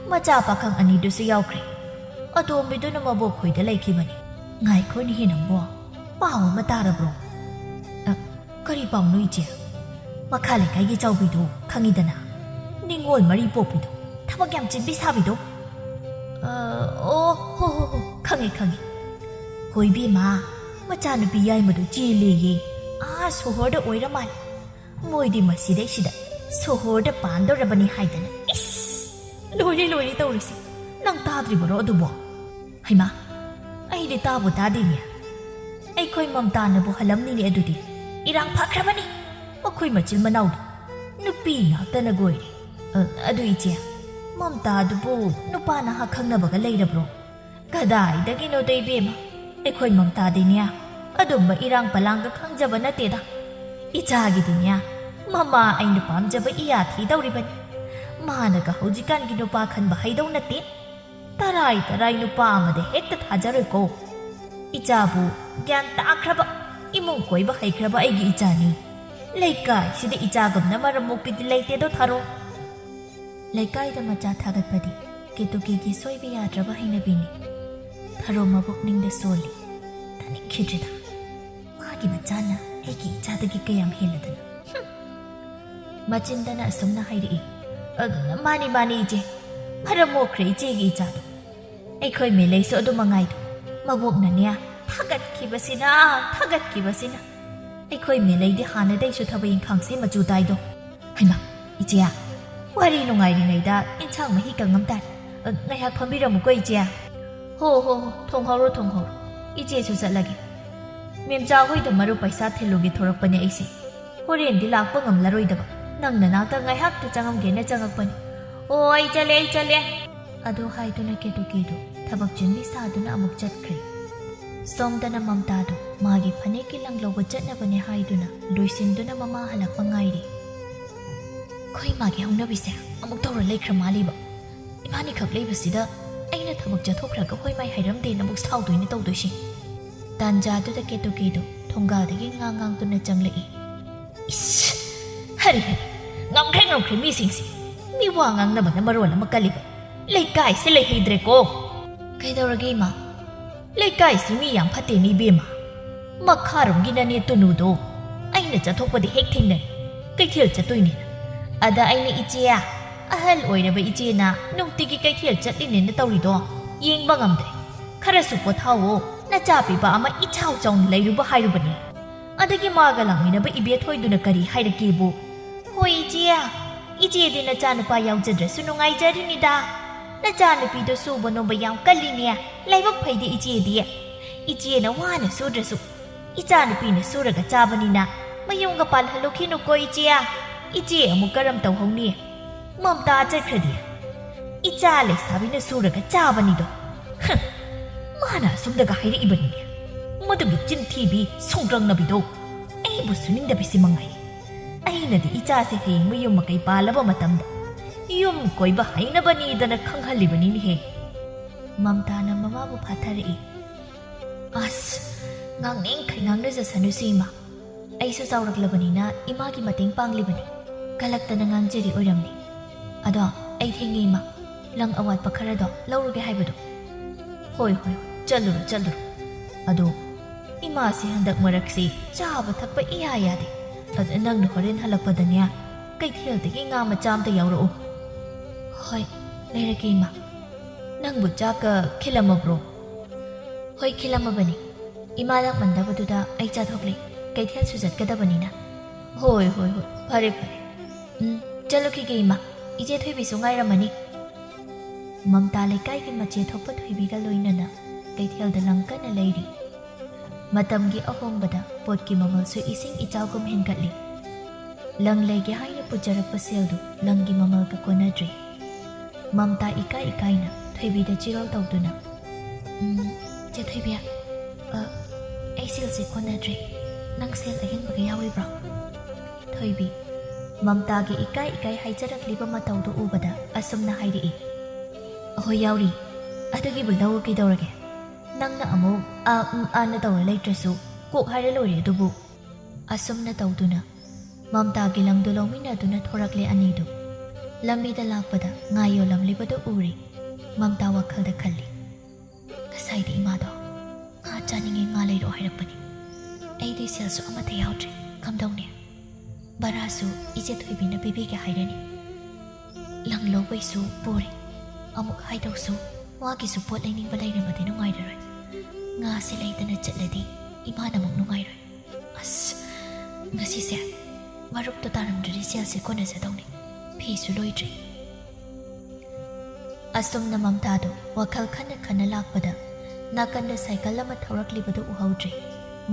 ꯃꯆꯥ ꯄꯥꯈꯪ ꯑꯅꯤꯗꯨꯁꯨ ꯌꯥꯎꯈ꯭ꯔꯦ꯫ ꯑꯇꯣꯝꯕꯤꯗꯨꯅ ꯃꯕꯣꯛ ꯈꯣꯏꯗ ꯂꯩꯈꯤꯕꯅꯤ꯫" "ꯉꯥꯏꯈꯣꯅꯦꯍꯦ ꯅꯪꯕꯣ, ꯄꯥꯎ ꯑꯃ ꯇꯥꯔꯕ꯭ꯔꯣ?" "ꯑ, ꯀꯔꯤ ꯄꯥꯎꯅꯣ ꯏꯆꯦ?" "ꯃꯈꯥ ꯂꯩꯀꯥꯏꯒꯤ ꯆꯥꯎꯕꯤꯗꯣ ꯈꯪꯉꯤꯗꯅ, ꯅꯤꯡꯉꯣꯜ ꯃꯔꯤ ꯄꯣꯛꯄꯤꯗꯣ, ꯊꯕꯛ ꯌꯥꯝ ꯆꯤꯟꯕꯤ ꯁꯥꯕꯤꯗꯣ꯫" "ꯑ, ꯑꯣ, ꯍꯣ, ꯍꯣ, ꯍꯣ, ꯈꯪꯉꯦ, ꯈꯪꯉꯦ꯫ ꯍꯣꯏ ꯏꯕꯦꯝꯃ, ꯃꯆꯥꯅꯨꯄꯤ ꯌꯥꯏꯃꯗꯣ ꯆꯦꯜꯂꯦꯌꯦ꯫ ꯑꯥ ꯁꯣꯍꯣꯔꯗ ꯑꯣꯏꯔ ꯃꯥꯜꯂꯦ꯫ ꯃꯣꯏꯗꯤ ꯃꯁꯤꯗꯩꯁꯤꯗ ꯁꯣꯍꯣꯔꯗ ꯄꯥꯟꯗꯧꯔꯕꯅꯤ ꯍꯥꯏꯗꯅ꯫ ꯏꯁ! ꯂꯣꯏꯔꯦ, ꯂꯣꯏꯔꯦ ꯇꯧꯔꯤꯁꯦ꯫ ꯅꯪ ꯇꯥꯗ꯭ꯔꯤꯕꯔꯣ ꯑꯗꯨꯕꯣ?" "ꯍꯩꯃꯥ, ꯑꯩꯗꯤ ꯇꯥꯕꯨ ꯇꯥꯗꯦꯅꯦ꯫ ꯑꯩꯈꯣꯏ ꯃꯝꯇꯥꯅꯕꯨ ꯍꯜꯂꯝꯅꯤꯅꯦ ꯑꯗꯨꯗꯤ꯫ ꯏꯔꯥꯡ ꯐꯈ꯭ꯔꯕꯅꯤ꯫ ꯃꯈꯣꯏ ꯃꯆꯤꯟ ꯃꯅꯥꯎꯗꯣ ꯅꯨꯄꯤ ꯉꯥꯛꯇꯅ ꯒꯣꯏꯔꯦ꯫ ꯑ, ꯑꯗꯨ ꯏꯆꯦ, ꯃꯝꯇꯥꯗꯨꯕꯨ ꯅꯨꯄꯥ ꯅꯍꯥ ꯈꯪꯅꯕꯒ ꯂꯩꯔꯕ꯭ꯔꯣ?" "ꯀꯗꯥꯏꯗꯒꯤꯅꯣꯗ ꯏꯕꯦꯝꯃ, ꯑꯩꯈꯣꯏ ꯃꯝꯇꯥꯗꯤꯅꯦ ꯑꯗꯨꯝꯕ ꯏꯔꯥꯡ ꯄꯂꯥꯡꯒ ꯈꯪꯖꯕ ꯅꯠꯇꯦꯗ꯫ ꯏꯆꯥꯒꯤꯗꯤꯅꯦ ꯃꯃꯥ ꯑꯩꯅ ꯄꯥꯝꯖꯕ ꯏꯌꯥ ꯊꯤꯗꯧꯔꯤꯕꯅꯤ꯫ ꯃꯥꯅꯒ ꯍꯧꯖꯤꯛꯀꯥꯟꯒꯤ ꯅꯨꯄꯥ ꯈꯟꯕ ꯍꯩꯗꯧ ꯅꯠꯇꯦ꯫ ꯇꯔꯥꯏ ꯇꯔꯥꯏ ꯅꯨꯄꯥ ꯑꯃꯗ ꯍꯦꯛꯇ ꯊꯥꯖꯔꯣꯏꯀꯣ꯫ ꯏꯆꯥꯕꯨ ꯒ꯭ꯌꯥꯟ ꯇꯥꯈ꯭ꯔꯕ, ꯏꯃꯨꯡ ꯀꯣꯏꯕ ꯍꯩꯈ꯭ꯔꯕ ꯑꯩꯒꯤ ꯏꯆꯥꯅꯤ꯫ ꯂꯩꯀꯥꯏꯁꯤꯗ ꯏꯆꯥꯒꯨꯝꯅ ꯃꯔꯝ ꯃꯣꯛꯄꯤꯗꯤ ꯂꯩꯇꯦꯗꯣ ꯊꯥꯔꯣ꯫" ꯂꯩꯀꯥꯏꯗ ꯃꯆꯥ ꯊꯥꯒꯠꯄꯗꯤ ꯀꯦꯇꯨꯀꯤꯒꯤ ꯁꯣꯏꯕ ꯌꯥꯗ꯭ꯔꯕ ꯍꯩꯅꯕꯤꯅꯤ꯫ ꯊꯔꯣ ꯃꯕꯨꯛꯅꯤꯡꯗ ꯁꯣꯜꯂꯤ꯫ ꯇꯥꯅꯤꯡꯈꯤꯗ꯭ꯔꯦꯗ꯫ ꯃꯥꯒꯤ ꯃꯆꯥꯅ ꯑꯩꯒꯤ ꯏꯆꯥꯗꯒꯤ ꯀꯌꯥꯝ ꯍꯦꯜꯂꯗꯅ꯫ ꯍꯨꯝ꯫ ꯃꯆꯤꯟꯗꯅ ꯑꯁꯨꯝꯅ ꯍꯥꯏꯔꯛꯏ꯫ ꯑꯗꯨꯅ ꯃꯥꯅꯤ, ꯃꯥꯅꯤ ꯏꯆꯦ꯫ ꯃꯔꯝ ꯃꯣꯛꯈ꯭ꯔꯦ ꯏꯆꯦꯒꯤ ꯏꯆꯥꯗꯣ꯫ ꯑꯩꯈꯣꯏ ꯃꯦꯂꯩꯁꯨ ꯑꯗꯨ ꯃꯉꯥꯏꯗꯣ꯫ ꯃꯕꯣꯛꯅꯅꯦ ꯊꯥꯒꯠꯈꯤꯕꯁꯤꯅ, ꯊꯥꯒꯠꯈꯤꯕꯁꯤꯅ꯫ ꯑꯩꯈꯣꯏ ꯃꯦꯂꯩꯗꯤ ꯍꯥꯟꯅꯗꯩꯁꯨ ꯊꯕꯛ ꯏꯪꯈꯥꯡꯁꯦ ꯃꯆꯨ ꯇꯥꯏꯗꯣ꯫ ꯍꯩꯃꯥ, ꯏꯆꯦ, ꯋꯥꯔꯤ ꯅꯨꯡꯉꯥꯏꯔꯤꯉꯩꯗ ꯏꯟꯁꯥꯡ ꯃꯍꯤ ꯀꯪꯉꯝ ꯇꯥꯔꯦ꯫ ꯑ, ꯉꯥꯏꯍꯥꯛ ꯐꯝꯕꯤꯔꯝꯃꯨꯀꯣ ꯏꯆꯦ꯫ ꯍꯣ, ꯍꯣ, ꯍꯣ, ꯊꯣꯡꯍꯧꯔꯣ, ꯊꯣꯡꯍꯧꯔꯣ꯫ ꯏꯆꯦꯁꯨ ꯆꯠꯂꯒꯦ꯫ ꯃꯦꯝꯆꯥ ꯍꯣꯏꯗ ꯃꯔꯨꯞ ꯄꯩꯁꯥ ꯊꯤꯜꯂꯨꯒꯦ ꯊꯣꯔꯛꯄꯅꯦ ꯑꯩꯁꯦ꯫ ꯍꯣꯔꯦꯟꯗꯤ ꯂꯥꯛꯄ ꯉꯝꯂꯔꯣꯏꯗꯕ꯫ ꯅꯪ ꯅꯅꯥꯛꯇ ꯉꯥꯏꯍꯥꯛꯇ ꯆꯪꯉꯝꯒꯦꯅ ꯆꯪꯉꯛꯄꯅꯤ꯫ ꯑꯣ, ꯑꯩ ꯆꯠꯂꯦ, ꯑꯩ ꯆꯠꯂꯦ꯫ ꯑꯗꯨ ꯍꯥꯏꯗꯨꯅ ꯀꯦꯇꯨꯀꯤꯗꯨ ꯊꯕꯛ ꯆꯤꯟꯕꯤ ꯁꯥꯗꯨꯅ ꯑꯃꯨꯛ ꯆꯠꯈ꯭ꯔꯦ꯫ ꯁꯣꯝꯗꯅ ꯃꯝꯇꯥꯗꯨ ꯃꯥꯒꯤ ꯐꯅꯦꯛꯀꯤ ꯂꯪ ꯂꯧꯕ ꯆꯠꯅꯕꯅꯦ ꯍꯥꯏꯗꯨꯅ ꯂꯣꯏꯁꯤꯟꯗꯨꯅ ꯃꯃꯥ ꯍꯜꯂꯛꯄ ꯉꯥꯏꯔꯤ꯫ ꯑꯩꯈꯣꯏ ꯃꯥꯒꯤ ꯍꯧꯅꯕꯤꯁꯦ ꯑꯃꯨꯛ ꯇꯧꯔ ꯂꯩꯈ꯭ꯔ ꯃꯥꯜꯂꯤꯕ꯫ ꯏꯕꯥꯅꯤꯈꯛ ꯂꯩꯕꯁꯤꯗ ꯑꯩꯅ ꯊꯕꯛ ꯆꯠꯊꯣꯛꯈ꯭ꯔꯒ ꯍꯣꯏ ꯃꯥꯏ ꯍꯥꯏꯔꯝꯗꯦꯅ ꯑꯃꯨꯛ ꯁꯥꯎꯗꯣꯏꯅꯦ ꯇꯧꯗꯣꯏꯁꯤ꯫ ꯇꯥꯟꯖꯥꯗꯨꯗ ꯀꯦꯇꯨꯀꯤꯗꯨ ꯊꯣꯡꯒꯥꯜꯗꯒꯤ ꯉꯥꯡ ꯉꯥꯡꯗꯨꯅ ꯆꯪꯂꯛꯏ꯫ ꯏꯁ! ꯍꯔꯤ ꯍꯔꯤ! ꯉꯝꯈ꯭ꯔꯦ, ꯉꯝꯈ꯭ꯔꯦ ꯃꯤꯁꯤꯡꯁꯦ! ꯃꯤ ꯋꯥ ꯉꯥꯡꯅꯕꯅ ꯃꯔꯣꯜ ꯑꯃ ꯀꯜꯂꯤꯕ꯫ ꯂꯩꯀꯥꯏꯁꯦ ꯂꯩꯍꯩꯗ꯭ꯔꯦꯀꯣ꯫ ꯀꯩꯗꯧꯔꯒꯦ ꯏꯃꯥ? ꯂꯩꯀꯥꯏꯁꯤ ꯃꯤ ꯌꯥꯝ ꯐꯠꯇꯦꯅꯦ ꯏꯕꯦꯝꯃ꯫ ꯃꯈꯥꯔꯣꯝꯒꯤ ꯅꯅꯦ ꯇꯨꯅꯨꯗꯣ ꯑꯩꯅ ꯆꯠꯊꯣꯛꯄꯗ ꯍꯦꯛ ꯊꯦꯡꯅꯩ꯫ ꯀꯩꯊꯦꯜ ꯆꯠꯇꯣꯏꯅꯦꯅ꯫ ꯑꯗ ꯑꯩꯅ, "ꯏꯆꯦ, ꯑꯍꯜ ꯑꯣꯏꯔꯕ ꯏꯆꯦꯅ ꯅꯨꯡꯇꯤꯒꯤ ꯀꯩꯊꯦꯜ ꯆꯠꯂꯤꯅꯦꯅ ꯇꯧꯔꯤꯗꯣ ꯌꯦꯡꯕ ꯉꯝꯗ꯭ꯔꯦ꯫ ꯈꯔꯁꯨ ꯄꯣꯊꯥꯎꯋꯣ, ꯅꯆꯥ ꯄꯤꯕ ꯑꯃ ꯏꯆꯥꯎ ꯆꯥꯎꯅ ꯂꯩꯔꯨꯕ" ꯍꯥꯏꯔꯨꯕꯅꯦ꯫ ꯑꯗꯒꯤ ꯃꯥꯒ ꯂꯥꯛꯃꯤꯟꯅꯕ ꯏꯕꯦꯊꯣꯏꯗꯨꯅ ꯀꯔꯤ ꯍꯥꯏꯔꯛꯀꯦꯕꯨ? "ꯍꯣꯏ ꯏꯆꯦ, ꯏꯆꯦꯗꯤ ꯅꯆꯥꯅꯨꯄꯥ ꯌꯥꯎꯖꯗ꯭ꯔꯁꯨ ꯅꯨꯡꯉꯥꯏꯖꯔꯤꯅꯤꯗ꯫ ꯅꯆꯥꯅꯨꯄꯤꯗꯣ ꯁꯨꯕ ꯅꯣꯝꯕ ꯌꯥꯝ ꯀꯜꯂꯤꯅꯦ, ꯂꯥꯏꯕꯛ ꯐꯩꯗꯤ ꯏꯆꯦꯗꯤ꯫ ꯏꯆꯦꯅ ꯋꯥꯅ ꯁꯨꯗ꯭ꯔꯁꯨ ꯏꯆꯥꯅꯨꯄꯤꯅ ꯁꯨꯔꯒ ꯆꯥꯕꯅꯤꯅ ꯃꯌꯨꯝꯒ ꯄꯥꯜꯍꯜꯂꯨꯈꯤꯅꯨꯀꯣ ꯏꯆꯦ꯫ ꯏꯆꯦ ꯑꯃꯨꯛ ꯀꯔꯝ ꯇꯧꯍꯧꯅꯤ? ꯃꯝꯇꯥ ꯆꯠꯈ꯭ꯔꯗꯤ ꯏꯆꯥ ꯂꯩꯁꯥꯕꯤꯅ ꯁꯨꯔꯒ ꯆꯥꯕꯅꯤꯗꯣ꯫ ꯍ, ꯃꯥꯅ ꯑꯁꯨꯝꯗꯒ ꯍꯥꯏꯔꯛꯏꯕꯅꯤꯅꯦ꯫ ꯃꯗꯨꯒꯤ ꯆꯤꯟꯊꯤꯕꯤ ꯁꯣꯡꯒ꯭ꯔꯪꯅꯕꯤꯗꯣ꯫ ꯑꯩꯕꯨ ꯁꯨꯅꯤꯡꯗꯕꯤꯁꯤ ꯃꯉꯥꯏ꯫ ꯑꯩꯅꯗꯤ ꯏꯆꯥꯁꯦ ꯍꯌꯦꯡ ꯃꯌꯨꯝ ꯃꯀꯩ ꯄꯥꯜꯂꯕ ꯃꯇꯝꯗ ꯌꯨꯝ ꯀꯣꯏꯕ ꯍꯩꯅꯕꯅꯤꯗꯅ ꯈꯪꯍꯜꯂꯤꯕꯅꯤꯅꯦꯍꯦ꯫" ꯃꯝꯇꯥꯅ ꯃꯃꯥꯕꯨ ꯐꯥꯊꯔꯛꯏ꯫ "ꯑꯁ, ꯉꯥꯡꯅꯤꯡꯈꯩ ꯉꯥꯡꯅꯖꯁꯅꯨꯁꯤ ꯏꯃꯥ꯫ ꯑꯩꯁꯨ ꯆꯥꯎꯔꯛꯂꯕꯅꯤꯅ ꯏꯃꯥꯒꯤ ꯃꯇꯦꯡ ꯄꯥꯡꯂꯤꯕꯅꯤ꯫ ꯀꯂꯛꯇꯅ ꯉꯥꯡꯖꯔꯤ ꯑꯣꯏꯔꯝꯅꯤ꯫ ꯑꯗꯣ ꯑꯩ ꯊꯦꯡꯉꯦ ꯏꯃꯥ꯫ ꯂꯪ ꯑꯋꯥꯠꯄ ꯈꯔꯗꯣ ꯂꯧꯔꯨꯒꯦ ꯍꯥꯏꯕꯗꯣ꯫" "ꯍꯣꯏ, ꯍꯣꯏ, ꯍꯣꯏ, ꯆꯠꯂꯨꯔꯣ, ꯆꯠꯂꯨꯔꯣ꯫ ꯑꯗꯣ ꯏꯃꯥꯁꯦ ꯍꯟꯗꯛ ꯃꯔꯛꯁꯤ ꯆꯥꯕ ꯊꯛꯄ ꯏꯌꯥ ꯌꯥꯗꯦ꯫ ꯑꯗ ꯅꯪꯅ ꯍꯣꯔꯦꯟ ꯍꯜꯂꯛꯄꯗꯅꯦ, ꯀꯩꯊꯦꯜꯗꯒꯤ ꯉꯥ ꯃꯆꯥ ꯑꯝꯇ ꯌꯥꯎꯔꯛꯎ꯫" "ꯍꯣꯏ, ꯂꯩꯔꯛꯀꯦ, ꯏꯃꯥ꯫ ꯅꯪꯕꯨ ꯆꯥꯛꯀ ꯈꯤꯜꯂꯝꯃꯕ꯭ꯔꯣ?" "ꯍꯣꯏ, ꯈꯤꯜꯂꯝꯃꯕꯅꯤ꯫ ꯏꯃꯥ ꯂꯥꯛꯃꯟꯗꯕꯗꯨꯗ ꯑꯩ ꯆꯥꯊꯣꯛꯂꯦ꯫ ꯀꯩꯊꯦꯜꯁꯨ ꯆꯠꯀꯗꯕꯅꯤꯅ꯫" "ꯍꯣꯏ, ꯍꯣꯏ, ꯍꯣꯏ, ꯐꯔꯦ, ꯐꯔꯦ꯫ ꯎꯝ, ꯆꯠꯂꯨꯈꯤꯒꯦ, ꯏꯃꯥ꯫ ꯏꯆꯦ ꯊꯣꯏꯕꯤꯁꯨ ꯉꯥꯏꯔꯝꯃꯅꯤ꯫" ꯃꯝꯇꯥ ꯂꯩꯀꯥꯏꯒꯤ ꯃꯆꯦ ꯊꯣꯛꯄ ꯊꯣꯏꯕꯤꯒ ꯂꯣꯏꯅꯅ ꯀꯩꯊꯦꯜꯗ ꯂꯪ ꯀꯟꯅ ꯂꯩꯔꯤ꯫ ꯃꯇꯝꯒꯤ ꯑꯍꯣꯡꯕꯗ ꯄꯣꯠꯀꯤ ꯃꯃꯜꯁꯨ ꯏꯁꯤꯡ ꯏꯆꯥꯎꯒꯨꯝ ꯍꯦꯟꯒꯠꯂꯤ꯫ ꯂꯪ ꯂꯩꯒꯦ ꯍꯥꯏꯅ ꯄꯨꯖꯔꯛꯄ ꯁꯦꯜꯗꯨ ꯂꯪꯒꯤ ꯃꯃꯜꯒ ꯀꯣꯟꯅꯗ꯭ꯔꯦ꯫ ꯃꯝꯇꯥ ꯏꯀꯥꯏ ꯏꯀꯥꯏꯅ ꯊꯣꯏꯕꯤꯗ ꯆꯤꯔꯣꯜ ꯇꯧꯗꯨꯅ, "ꯎꯝ, ꯆꯦ ꯊꯣꯏꯕꯤ, ꯑ, ꯑꯩ ꯁꯦꯜꯁꯦ ꯀꯣꯟꯅꯗ꯭ꯔꯦ꯫ ꯅꯪ ꯁꯦꯜ ꯑꯍꯦꯟꯕꯒ ꯌꯥꯎꯔꯤꯕ꯭ꯔꯣ?" ꯊꯣꯏꯕꯤ, ꯃꯝꯇꯥꯒꯤ ꯏꯀꯥꯏ ꯏꯀꯥꯏ ꯍꯥꯏꯖꯔꯛꯂꯤꯕ ꯃꯇꯧꯗꯨ ꯎꯕꯗ ꯑꯁꯨꯝꯅ ꯍꯥꯏꯔꯛꯏ, "ꯑꯍꯣꯏ, ꯌꯥꯎꯔꯤ꯫ ꯑꯗꯨꯒꯤꯕꯨ ꯂꯧ ꯀꯩꯗꯧꯔꯒꯦ? ꯅꯪꯅ ꯑꯃꯨꯛ ꯑ, ꯎꯝ, ꯑꯅ ꯇꯧꯔ ꯂꯩꯇ꯭ꯔꯁꯨ ꯀꯣꯛ ꯍꯥꯏꯔ ꯂꯣꯏꯔꯦ ꯑꯗꯨꯕꯨ꯫" ꯑꯁꯨꯝꯅ ꯇꯧꯗꯨꯅ ꯃꯝꯇꯥꯒꯤ ꯂꯪꯗꯨ ꯂꯧꯃꯤꯟꯅꯗꯨꯅ ꯊꯣꯔꯛꯂꯦ ꯑꯅꯤꯗꯨ꯫ ꯂꯝꯕꯤꯗ ꯂꯥꯛꯄꯗ ꯉꯥ ꯌꯣꯜꯂꯝꯂꯤꯕꯗꯨ ꯎꯔꯦ꯫ ꯃꯝꯇꯥ ꯋꯥꯈꯜꯗ ꯈꯜꯂꯤ, "ꯉꯁꯥꯏꯗꯤ ꯏꯃꯥꯗꯣ ꯉꯥ ꯆꯥꯅꯤꯡꯉꯦ, ꯉꯥ ꯂꯩꯔꯛꯑꯣ ꯍꯥꯏꯔꯛꯄꯅꯤ꯫ ꯑꯩꯗꯤ ꯁꯦꯜꯁꯨ ꯑꯃꯠꯇ ꯌꯥꯎꯗ꯭ꯔꯦ꯫ ꯀꯝꯗꯧꯅꯤ? ꯚꯔꯥꯁꯨ ꯏꯆꯦ ꯊꯣꯏꯕꯤꯅ ꯄꯤꯕꯤꯒꯦ ꯍꯥꯏꯔꯅꯤ꯫ ꯂꯪ ꯂꯧꯕꯩꯁꯨ ꯄꯨꯔꯦ꯫ ꯑꯃꯨꯛ ꯍꯥꯏꯗꯧꯁꯨ, ꯃꯥꯒꯤꯁꯨ ꯄꯣꯠ ꯂꯩꯅꯤꯡꯕ ꯂꯩꯔꯝꯃꯗꯤ ꯅꯨꯡꯉꯥꯏꯔꯔꯣꯏ꯫ ꯉꯥꯁꯦ ꯂꯩꯗꯅ ꯆꯠꯂꯗꯤ ꯏꯃꯥꯅ ꯑꯃꯨꯛ ꯅꯨꯡꯉꯥꯏꯔꯣꯏ꯫ ꯑꯁ, ꯉꯁꯤꯁꯦ ꯃꯔꯨꯞꯇꯣ ꯇꯥꯔꯝꯗ꯭ꯔꯗꯤ ꯁꯦꯜꯁꯦ ꯀꯣꯟꯅꯖꯗꯧꯅꯤ꯫ ꯐꯤꯁꯨ ꯂꯣꯏꯗ꯭ꯔꯤ꯫" ꯑꯁꯨꯝꯅ ꯃꯝꯇꯥꯗꯨ ꯋꯥꯈꯜ ꯈꯟꯅ ꯈꯟꯅ ꯂꯥꯛꯄꯗ, ꯅꯥꯀꯟꯗ ꯁꯥꯏꯀꯜ ꯑꯃ ꯊꯧꯔꯛꯂꯤꯕꯗꯨ ꯎꯍꯧꯗ꯭ꯔꯦ꯫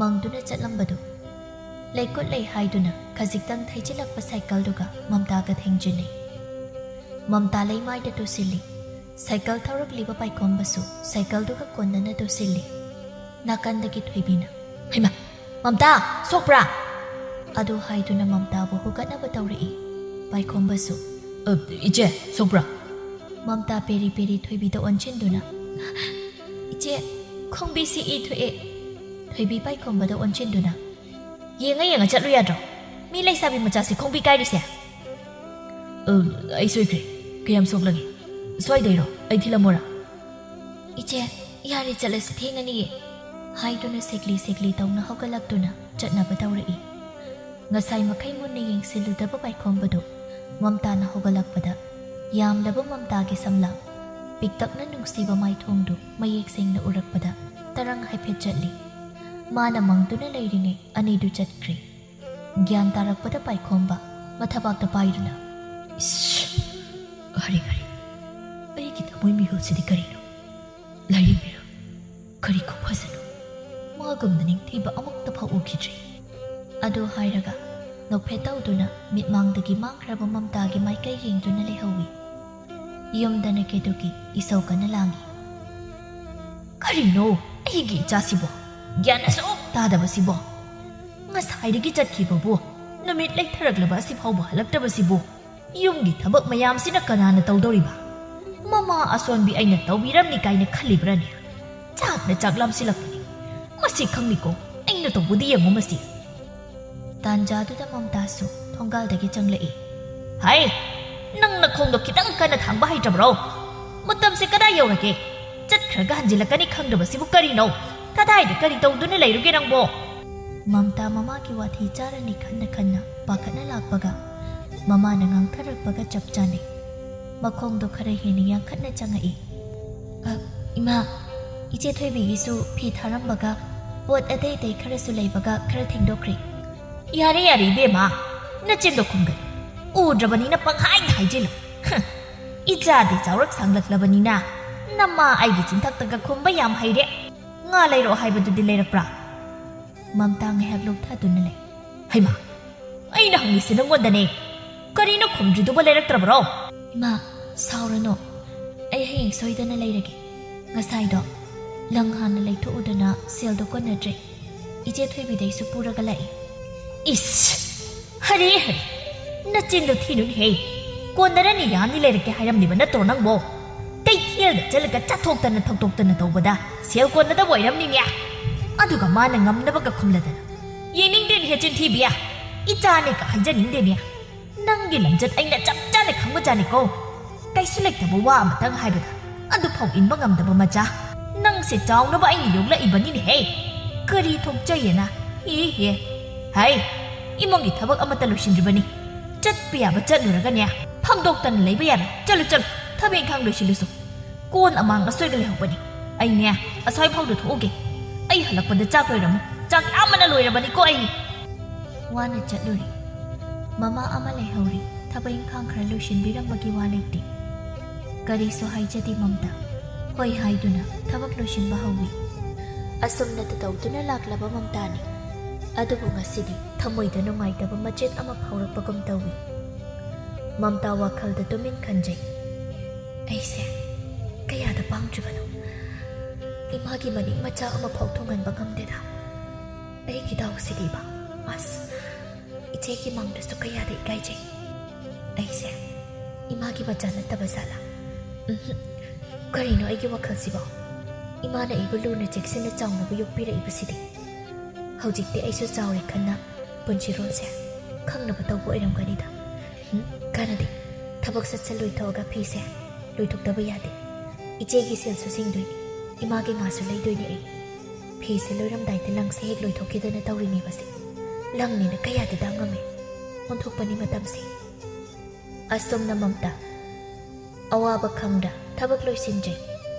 ꯃꯪꯗꯨꯅ ꯆꯠꯂꯝꯕꯗꯨ ꯂꯩꯀꯨꯠ ꯂꯩ ꯍꯥꯏꯗꯨꯅ ꯈꯖꯤꯛꯇꯪ ꯊꯩꯖꯤꯜꯂꯛꯄ ꯁꯥꯏꯀꯜꯗꯨꯒ ꯃꯝꯇꯥꯒ ꯊꯦꯡꯖꯤꯟꯅꯩ꯫ ꯃꯝꯇꯥ ꯂꯩꯃꯥꯏꯗ ꯇꯨꯁꯤꯜꯂꯤ꯫ ꯁꯥꯏꯀꯜ ꯊꯧꯔꯛꯂꯤꯕ ꯄꯥꯏꯈꯣꯝꯕꯁꯨ ꯁꯥꯏꯀꯜꯗꯨꯒ ꯀꯣꯟꯅꯅ ꯇꯨꯁꯤꯜꯂꯤ꯫ ꯅꯥꯀꯟꯗꯒꯤ ꯊꯣꯏꯕꯤꯅ, "ꯍꯩꯃꯥ, ꯃꯝꯇꯥ, ꯁꯣꯛꯄ꯭ꯔꯥ?" ꯑꯗꯨ ꯍꯥꯏꯗꯨꯅ ꯃꯝꯇꯥꯕꯨ ꯍꯨꯒꯠꯅꯕ ꯇꯧꯔꯛꯏ꯫ ꯄꯥꯏꯈꯣꯝꯕꯁꯨ, "ꯑ, ꯏꯆꯦ, ꯁꯣꯛꯄ꯭ꯔꯥ?" ꯃꯝꯇꯥ ꯄꯦꯔꯤ ꯄꯦꯔꯤ ꯊꯣꯏꯕꯤꯗ ꯑꯣꯟꯁꯤꯟꯗꯨꯅ, "ꯏꯆꯦ, ꯈꯣꯡꯕꯤꯁꯤ ꯏ ꯊꯣꯛꯑꯦ꯫" ꯊꯣꯏꯕꯤ ꯄꯥꯏꯈꯣꯝꯕꯗ ꯑꯣꯟꯁꯤꯟꯗꯨꯅ, "ꯌꯦꯡꯉ ꯌꯦꯡꯉ ꯆꯠꯂꯨ ꯌꯥꯗ꯭ꯔꯣ? ꯃꯤ ꯂꯩꯁꯥꯕꯤ ꯃꯆꯥꯁꯤ ꯈꯣꯡꯕꯤ ꯀꯥꯏꯔꯤꯁꯦ?" "ꯑ, ꯑꯩ ꯁꯣꯏꯈ꯭ꯔꯦ꯫ ꯀꯌꯥꯝ ꯁꯣꯛꯂꯒꯦ? ꯁ꯭ꯋꯥꯏꯗꯩꯔꯣ? ꯑꯩ ꯊꯤꯜꯂꯝꯃꯣꯔꯥ?" "ꯏꯆꯦ, "ꯌꯥꯔꯦ, ꯆꯠꯂꯁꯤ, ꯊꯦꯡꯉꯅꯤꯌꯦ," ꯍꯥꯏꯗꯨꯅ ꯁꯦꯛꯂꯤ ꯁꯦꯛꯂꯤ ꯇꯧꯅ ꯍꯧꯒꯠꯂꯛꯇꯨꯅ ꯆꯠꯅꯕ ꯇꯧꯔꯛꯏ꯫ ꯉꯁꯥꯏ ꯃꯈꯩ ꯃꯨꯟꯅ ꯌꯦꯡꯁꯤꯜꯂꯨꯗꯕ ꯄꯥꯏꯈꯣꯝꯕꯗꯨ ꯃꯝꯇꯥꯅ ꯍꯧꯒꯠꯂꯛꯄꯗ ꯌꯥꯝꯂꯕ ꯃꯝꯇꯥꯒꯤ ꯁꯝꯂꯥꯡ, ꯄꯤꯛꯇꯛꯅ ꯅꯨꯡꯁꯤꯕ ꯃꯥꯏꯊꯣꯡꯗꯨ ꯃꯌꯦꯛ ꯁꯦꯡꯅ ꯎꯔꯛꯄꯗ ꯇꯔꯪ ꯍꯥꯏꯐꯦꯠ ꯆꯠꯂꯤ꯫ ꯃꯥꯅ ꯃꯪꯗꯨꯅ ꯂꯩꯔꯤꯉꯩ ꯑꯅꯤꯗꯨ ꯆꯠꯈ꯭ꯔꯦ꯫ ꯒ꯭ꯌꯥꯟ ꯇꯥꯔꯛꯄꯗ ꯄꯥꯏꯈꯣꯝꯕ ꯃꯊꯕꯥꯛꯇ ꯄꯥꯏꯗꯨꯅ, "ꯏꯁ! ꯑꯔꯦ, ꯑꯔꯦ! ꯑꯩꯒꯤ ꯊꯃꯣꯏ ꯃꯤꯍꯨꯜꯁꯤꯗꯤ ꯀꯔꯤꯅꯣ? ꯂꯥꯏꯔꯦꯝꯕꯤꯔꯣ? ꯀꯔꯤ ꯈꯨꯐꯖꯅꯣ? ꯃꯥꯒꯨꯝꯅ ꯅꯤꯡꯊꯤꯕ ꯑꯃꯨꯛꯇ ꯐꯥꯎ ꯎꯈꯤꯗ꯭ꯔꯤ!" ꯑꯗꯨ ꯍꯥꯏꯔꯒ ꯅꯣꯛꯐꯦꯠ ꯇꯧꯗꯨꯅ ꯃꯤꯠꯃꯥꯡꯗꯒꯤ ꯃꯥꯡꯈ꯭ꯔꯕ ꯃꯝꯇꯥꯒꯤ ꯃꯥꯏꯀꯩ ꯌꯦꯡꯗꯨꯅ ꯂꯩꯍꯧꯏ꯫ ꯌꯨꯝꯗꯅ ꯀꯦꯗꯨꯀꯤ ꯏꯁꯧ ꯀꯟꯅ ꯂꯥꯡꯏ꯫ "ꯀꯔꯤꯅꯣ ꯑꯩꯒꯤ ꯏꯆꯥꯁꯤꯕꯣ? ꯒ꯭ꯌꯥꯟ ꯑꯁꯨꯛ ꯇꯥꯗꯕꯁꯤꯕꯣ? ꯉꯁꯥꯏꯗꯒꯤ ꯆꯠꯈꯤꯕꯕꯨ ꯅꯨꯃꯤꯠ ꯂꯩꯊꯔꯛꯂꯕ ꯑꯁꯤ ꯐꯥꯎꯕ ꯍꯜꯂꯛꯇꯕꯁꯤꯕꯨ? ꯌꯨꯝꯒꯤ ꯊꯕꯛ ꯃꯌꯥꯝꯁꯤꯅ ꯀꯅꯥꯅ ꯇꯧꯗꯧꯔꯤꯕ? ꯃꯃꯥ ꯑꯁꯣꯟꯕꯤ ꯑꯩꯅ ꯇꯧꯕꯤꯔꯝꯅꯤ ꯀꯥꯏꯅ ꯈꯜꯂꯤꯕ꯭ꯔꯥꯅꯦ? ꯆꯥꯛꯅ ꯆꯥꯛ ꯂꯥꯝꯁꯤꯜꯂꯛꯄꯅꯤ꯫ ꯃꯁꯤ ꯈꯪꯅꯤꯀꯣ, ꯑꯩꯅ ꯇꯧꯕꯗꯤ ꯌꯦꯡꯉꯨ ꯃꯁꯤ!" ꯇꯥꯟꯖꯥꯗꯨꯗ ꯃꯝꯇꯥꯁꯨ ꯊꯣꯡꯒꯥꯜꯗꯒꯤ ꯆꯪꯂꯛꯏ꯫ "ꯍꯥꯏ, ꯅꯪ ꯅꯈꯣꯡꯗꯣ ꯈꯤꯇꯪ ꯀꯟꯅ ꯊꯥꯡꯕ ꯍꯩꯇ꯭ꯔꯕ꯭ꯔꯣ? ꯃꯇꯝꯁꯦ ꯀꯗꯥꯏ ꯌꯧꯔꯒꯦ? ꯆꯠꯈ꯭ꯔꯒ ꯍꯟꯖꯤꯜꯂꯛꯀꯅꯤ ꯈꯪꯗꯕꯁꯤꯕꯨ ꯀꯔꯤꯅꯣ? ꯀꯗꯥꯏꯗ ꯀꯔꯤ ꯇꯧꯗꯨꯅ ꯂꯩꯔꯨꯒꯦ ꯅꯪꯕꯣ?" ꯃꯝꯇꯥ ꯃꯃꯥꯒꯤ ꯋꯥꯊꯤ ꯆꯥꯔꯅꯤ ꯈꯟꯅ ꯈꯟꯅ ꯄꯥꯈꯠꯅ ꯂꯥꯛꯄꯒ ꯃꯃꯥꯅ ꯉꯥꯡꯊꯔꯛꯄꯒ ꯆꯞ ꯆꯥꯅꯩ꯫ ꯃꯈꯣꯡꯗꯣ ꯈꯔ ꯍꯦꯟꯅ ꯌꯥꯡꯈꯠꯅ ꯆꯪꯉꯛꯏ꯫ "ꯑ, ꯏꯃꯥ, ꯏꯆꯦ ꯊꯣꯏꯕꯤꯒꯤꯁꯨ ꯐꯤ ꯊꯥꯔꯝꯕꯒ ꯄꯣꯠ ꯑꯇꯩ ꯑꯇꯩ ꯈꯔꯁꯨ ꯂꯩꯕꯒ ꯈꯔ ꯊꯦꯡꯗꯣꯛꯈ꯭ꯔꯦ꯫" "ꯌꯥꯔꯦ, ꯌꯥꯔꯦ, ꯏꯕꯦꯝꯃ, ꯅꯆꯤꯟꯗꯣ ꯈꯨꯝꯒꯅꯨ꯫ ꯎꯗ꯭ꯔꯕꯅꯤꯅ ꯄꯪꯍꯥꯏꯗ ꯍꯥꯏꯖꯤꯜꯂꯨ꯫ ꯍꯝ, ꯏꯆꯥꯗꯤ ꯆꯥꯎꯔꯛ ꯁꯥꯡꯂꯛꯂꯕꯅꯤꯅ ꯅꯃꯥ ꯑꯩꯒꯤ ꯆꯤꯟꯊꯛꯇꯒ ꯈꯨꯝꯕ ꯌꯥꯝ ꯍꯩꯔꯦ꯫ ꯉꯥ ꯂꯩꯔꯛꯑꯣ ꯍꯥꯏꯕꯗꯨꯗꯤ ꯂꯩꯔꯛꯄ꯭ꯔꯥ?" ꯃꯝꯇꯥ ꯉꯥꯏꯍꯥꯛ ꯂꯨꯞꯊꯗꯨꯅ ꯂꯩ꯫ "ꯍꯩꯃꯥ, ꯑꯩꯅ ꯍꯪꯉꯤꯁꯦ ꯅꯪꯉꯣꯟꯗꯅꯦ꯫ ꯀꯔꯤꯅꯣ ꯈꯨꯝꯗ꯭ꯔꯤꯗꯨꯕꯣ, ꯂꯩꯔꯛꯇ꯭ꯔꯕ꯭ꯔꯣ?" "ꯏꯃꯥ, ꯁꯥꯎꯔꯅꯨ꯫ ꯑꯩ ꯍꯌꯦꯡ ꯁꯣꯏꯗꯅ ꯂꯩꯔꯒꯦ꯫ ꯉꯁꯥꯏꯗꯣ ꯂꯪ ꯍꯥꯟꯅ ꯂꯩꯊꯣꯛꯎꯗꯅ ꯁꯦꯜꯗꯣ ꯀꯣꯟꯅꯗ꯭ꯔꯦ꯫ ꯏꯆꯦ ꯊꯣꯏꯕꯤꯗꯩꯁꯨ ꯄꯨꯔꯒ ꯂꯥꯛꯏ꯫" "ꯏꯁ! ꯍꯔꯦ, ꯍꯔꯦ! ꯅꯆꯤꯟꯗꯣ ꯊꯤꯅꯨꯅꯦꯍꯦ꯫ ꯀꯣꯟꯅꯔꯅꯤ, ꯌꯥꯅꯤ, ꯂꯩꯔꯛꯀꯦ ꯍꯥꯏꯔꯝꯂꯤꯕ ꯅꯠꯇ꯭ꯔꯣ ꯅꯪꯕꯣ? ꯀꯩꯊꯦꯜꯗ ꯆꯠꯂꯒ ꯆꯠꯊꯣꯛꯇꯅ ꯊꯧꯗꯣꯛꯇꯅ ꯇꯧꯕꯗ ꯁꯦꯜ ꯀꯣꯟꯅꯗꯕ ꯑꯣꯏꯔꯝꯅꯤꯅꯦ꯫ ꯑꯗꯨꯒ ꯃꯥꯅ ꯉꯝꯅꯕꯒ ꯈꯨꯝꯂꯗꯅ꯫ ꯌꯦꯡꯅꯤꯡꯗꯦꯅꯦꯍꯦ, ꯆꯤꯟꯊꯤꯕꯤ꯫ ꯏꯆꯥꯅꯦꯒ ꯍꯥꯏꯖꯅꯤꯡꯗꯦꯅꯦ꯫ ꯅꯪꯒꯤ ꯂꯝꯆꯠ ꯑꯩꯅ ꯆꯞ ꯆꯥꯅ ꯈꯪꯕꯖꯥꯠꯅꯤꯀꯣ꯫ ꯀꯩꯁꯨ ꯂꯩꯇꯕ ꯋꯥ ꯑꯃꯇꯪ ꯍꯥꯏꯕꯗ ꯑꯗꯨꯐꯥꯎ ꯏꯟꯕ ꯉꯝꯗꯕ ꯃꯆꯥ꯫ ꯅꯪꯁꯦ ꯆꯥꯎꯅꯕ ꯑꯩꯅ ꯌꯣꯛꯂꯛꯏꯕꯅꯤꯅꯦꯍꯦ꯫ ꯀꯔꯤ ꯊꯣꯛꯆꯩꯌꯦꯅ? ꯏꯍꯦ꯫ ꯍꯥꯏ, ꯏꯃꯨꯡꯒꯤ ꯊꯕꯛ ꯑꯃꯠꯇ ꯂꯣꯏꯁꯤꯟꯗ꯭ꯔꯤꯕꯅꯤ꯫ ꯆꯠꯄ ꯌꯥꯕ ꯆꯠꯂꯨꯔꯒꯅꯦ, ꯐꯝꯗꯣꯛꯇꯅ ꯂꯩꯕ ꯌꯥꯔꯣꯏ꯫ ꯆꯠꯂꯨ, ꯆꯠꯂꯨ, ꯊꯕꯛ ꯏꯪꯈꯥꯡ ꯂꯣꯏꯁꯤꯜꯂꯨꯁꯨ꯫ ꯀꯣꯟ ꯑꯃꯥꯡ ꯑꯁꯣꯏꯒ ꯂꯩꯍꯧꯕꯅꯤ꯫ ꯑꯩꯅꯦ, ꯑꯁ꯭ꯋꯥꯏ ꯐꯥꯎꯗ ꯊꯣꯛꯎꯒꯦ꯫ ꯑꯩ ꯍꯜꯂꯛꯄꯗ ꯆꯥꯛ ꯂꯣꯏꯔꯝꯃꯨ꯫ ꯆꯥꯛ ꯂꯥꯝꯕꯅ ꯂꯣꯏꯔꯕꯅꯤꯀꯣ ꯑꯩ꯫ ꯋꯥꯅ ꯆꯠꯂꯨꯔꯤ꯫ ꯃꯃꯥ ꯑꯃ ꯂꯩꯍꯧꯔꯤ꯫ ꯊꯕꯛ ꯏꯪꯈꯥꯡ ꯈꯔ ꯂꯣꯏꯁꯤꯟꯕꯤꯔꯝꯕꯒꯤ ꯋꯥ ꯂꯩꯇꯦ꯫ ꯀꯔꯤꯁꯨ ꯍꯥꯏꯖꯗꯦ ꯃꯝꯇꯥ꯫ ꯍꯣꯏ ꯍꯥꯏꯗꯨꯅ ꯊꯕꯛ ꯂꯣꯏꯁꯤꯟꯕ ꯍꯧꯏ꯫ ꯑꯁꯨꯝꯅ ꯇꯧꯗꯨꯅ ꯂꯥꯛꯂꯕ ꯃꯝꯇꯥꯅꯤ꯫ ꯑꯗꯨꯕꯨ ꯉꯁꯤꯗꯤ ꯊꯃꯣꯏꯗ ꯅꯨꯡꯉꯥꯏꯇꯕ ꯃꯆꯦꯠ ꯑꯃ ꯐꯥꯎꯔꯛꯄꯒꯨꯝ ꯇꯧꯏ꯫ ꯃꯝꯇꯥ ꯋꯥꯈꯜꯗ ꯇꯨꯃꯤꯟ ꯈꯟꯖꯩ꯫ ꯑꯩꯁꯦ ꯀꯌꯥꯗ ꯄꯥꯡꯗ꯭ꯔꯤꯕꯅꯣ? ꯏꯃꯥꯒꯤ ꯃꯅꯤꯡ ꯃꯆꯥ ꯑꯃꯐꯥꯎ ꯊꯨꯡꯍꯟꯕ ꯉꯝꯗꯦꯗ꯫ ꯑꯩꯒꯤ ꯗꯥꯎꯁꯤꯗꯤꯕ꯫ ꯑꯁ, ꯏꯆꯦꯒꯤ ꯃꯥꯡꯗꯁꯨ ꯀꯌꯥꯗ ꯏꯀꯥꯏꯖꯩ꯫ ꯑꯩꯁꯦ ꯏꯃꯥꯒꯤ ꯃꯆꯥ ꯅꯠꯇꯕ ꯖꯥꯠꯂꯥ? ꯎꯝꯍꯨꯝ꯫ ꯀꯔꯤꯅꯣ ꯑꯩꯒꯤ ꯋꯥꯈꯜꯁꯤꯕꯣ? ꯏꯃꯥꯅ ꯑꯩꯕꯨ ꯂꯨꯅ ꯆꯦꯛꯁꯤꯟꯅ ꯆꯥꯎꯅꯕ ꯌꯣꯛꯄꯤꯔꯛꯏꯕꯁꯤꯗꯤ꯫ ꯍꯧꯖꯤꯛꯇꯤ ꯑꯩꯁꯨ ꯆꯥꯎꯔꯦ ꯈꯟꯅ ꯄꯨꯟꯁꯤꯔꯣꯜꯁꯦ ꯈꯪꯅꯕ ꯇꯧꯕ ꯑꯣꯏꯔꯝꯒꯅꯤꯗ꯫ ꯎꯝ, ꯀꯥꯟꯅꯗꯦ꯫ ꯊꯕꯛ ꯁꯠ ꯁꯠ ꯂꯣꯏꯊꯣꯛꯑꯒ ꯐꯤꯁꯦ ꯂꯣꯏꯊꯣꯛꯇꯕ ꯌꯥꯗꯦ꯫ ꯏꯆꯦꯒꯤ ꯁꯦꯜꯁꯨ ꯁꯤꯡꯗꯣꯏꯅꯤ, ꯏꯃꯥꯒꯤ ꯉꯥꯁꯨ ꯂꯩꯗꯣꯏꯅꯤ ꯑꯩ꯫ ꯐꯤꯁꯦ ꯂꯣꯏꯔꯝꯗꯥꯏꯗ ꯂꯪꯁꯦ ꯍꯦꯛ ꯂꯣꯏꯊꯣꯛꯈꯤꯗꯅ ꯇꯧꯔꯤꯅꯦꯕ ꯁꯦ꯫ ꯂꯪꯅꯤꯅ ꯀꯌꯥꯗꯤ ꯇꯥꯡꯉꯝꯃꯦ꯫ ꯑꯣꯟꯊꯣꯛꯄꯅꯤ ꯃꯇꯝꯁꯦ꯫ ꯑꯁꯨꯝꯅ ꯃꯝꯇꯥ ꯑꯋꯥꯕ ꯈꯪꯗ ꯊꯕꯛ ꯂꯣꯏꯁꯤꯟꯖꯩ꯫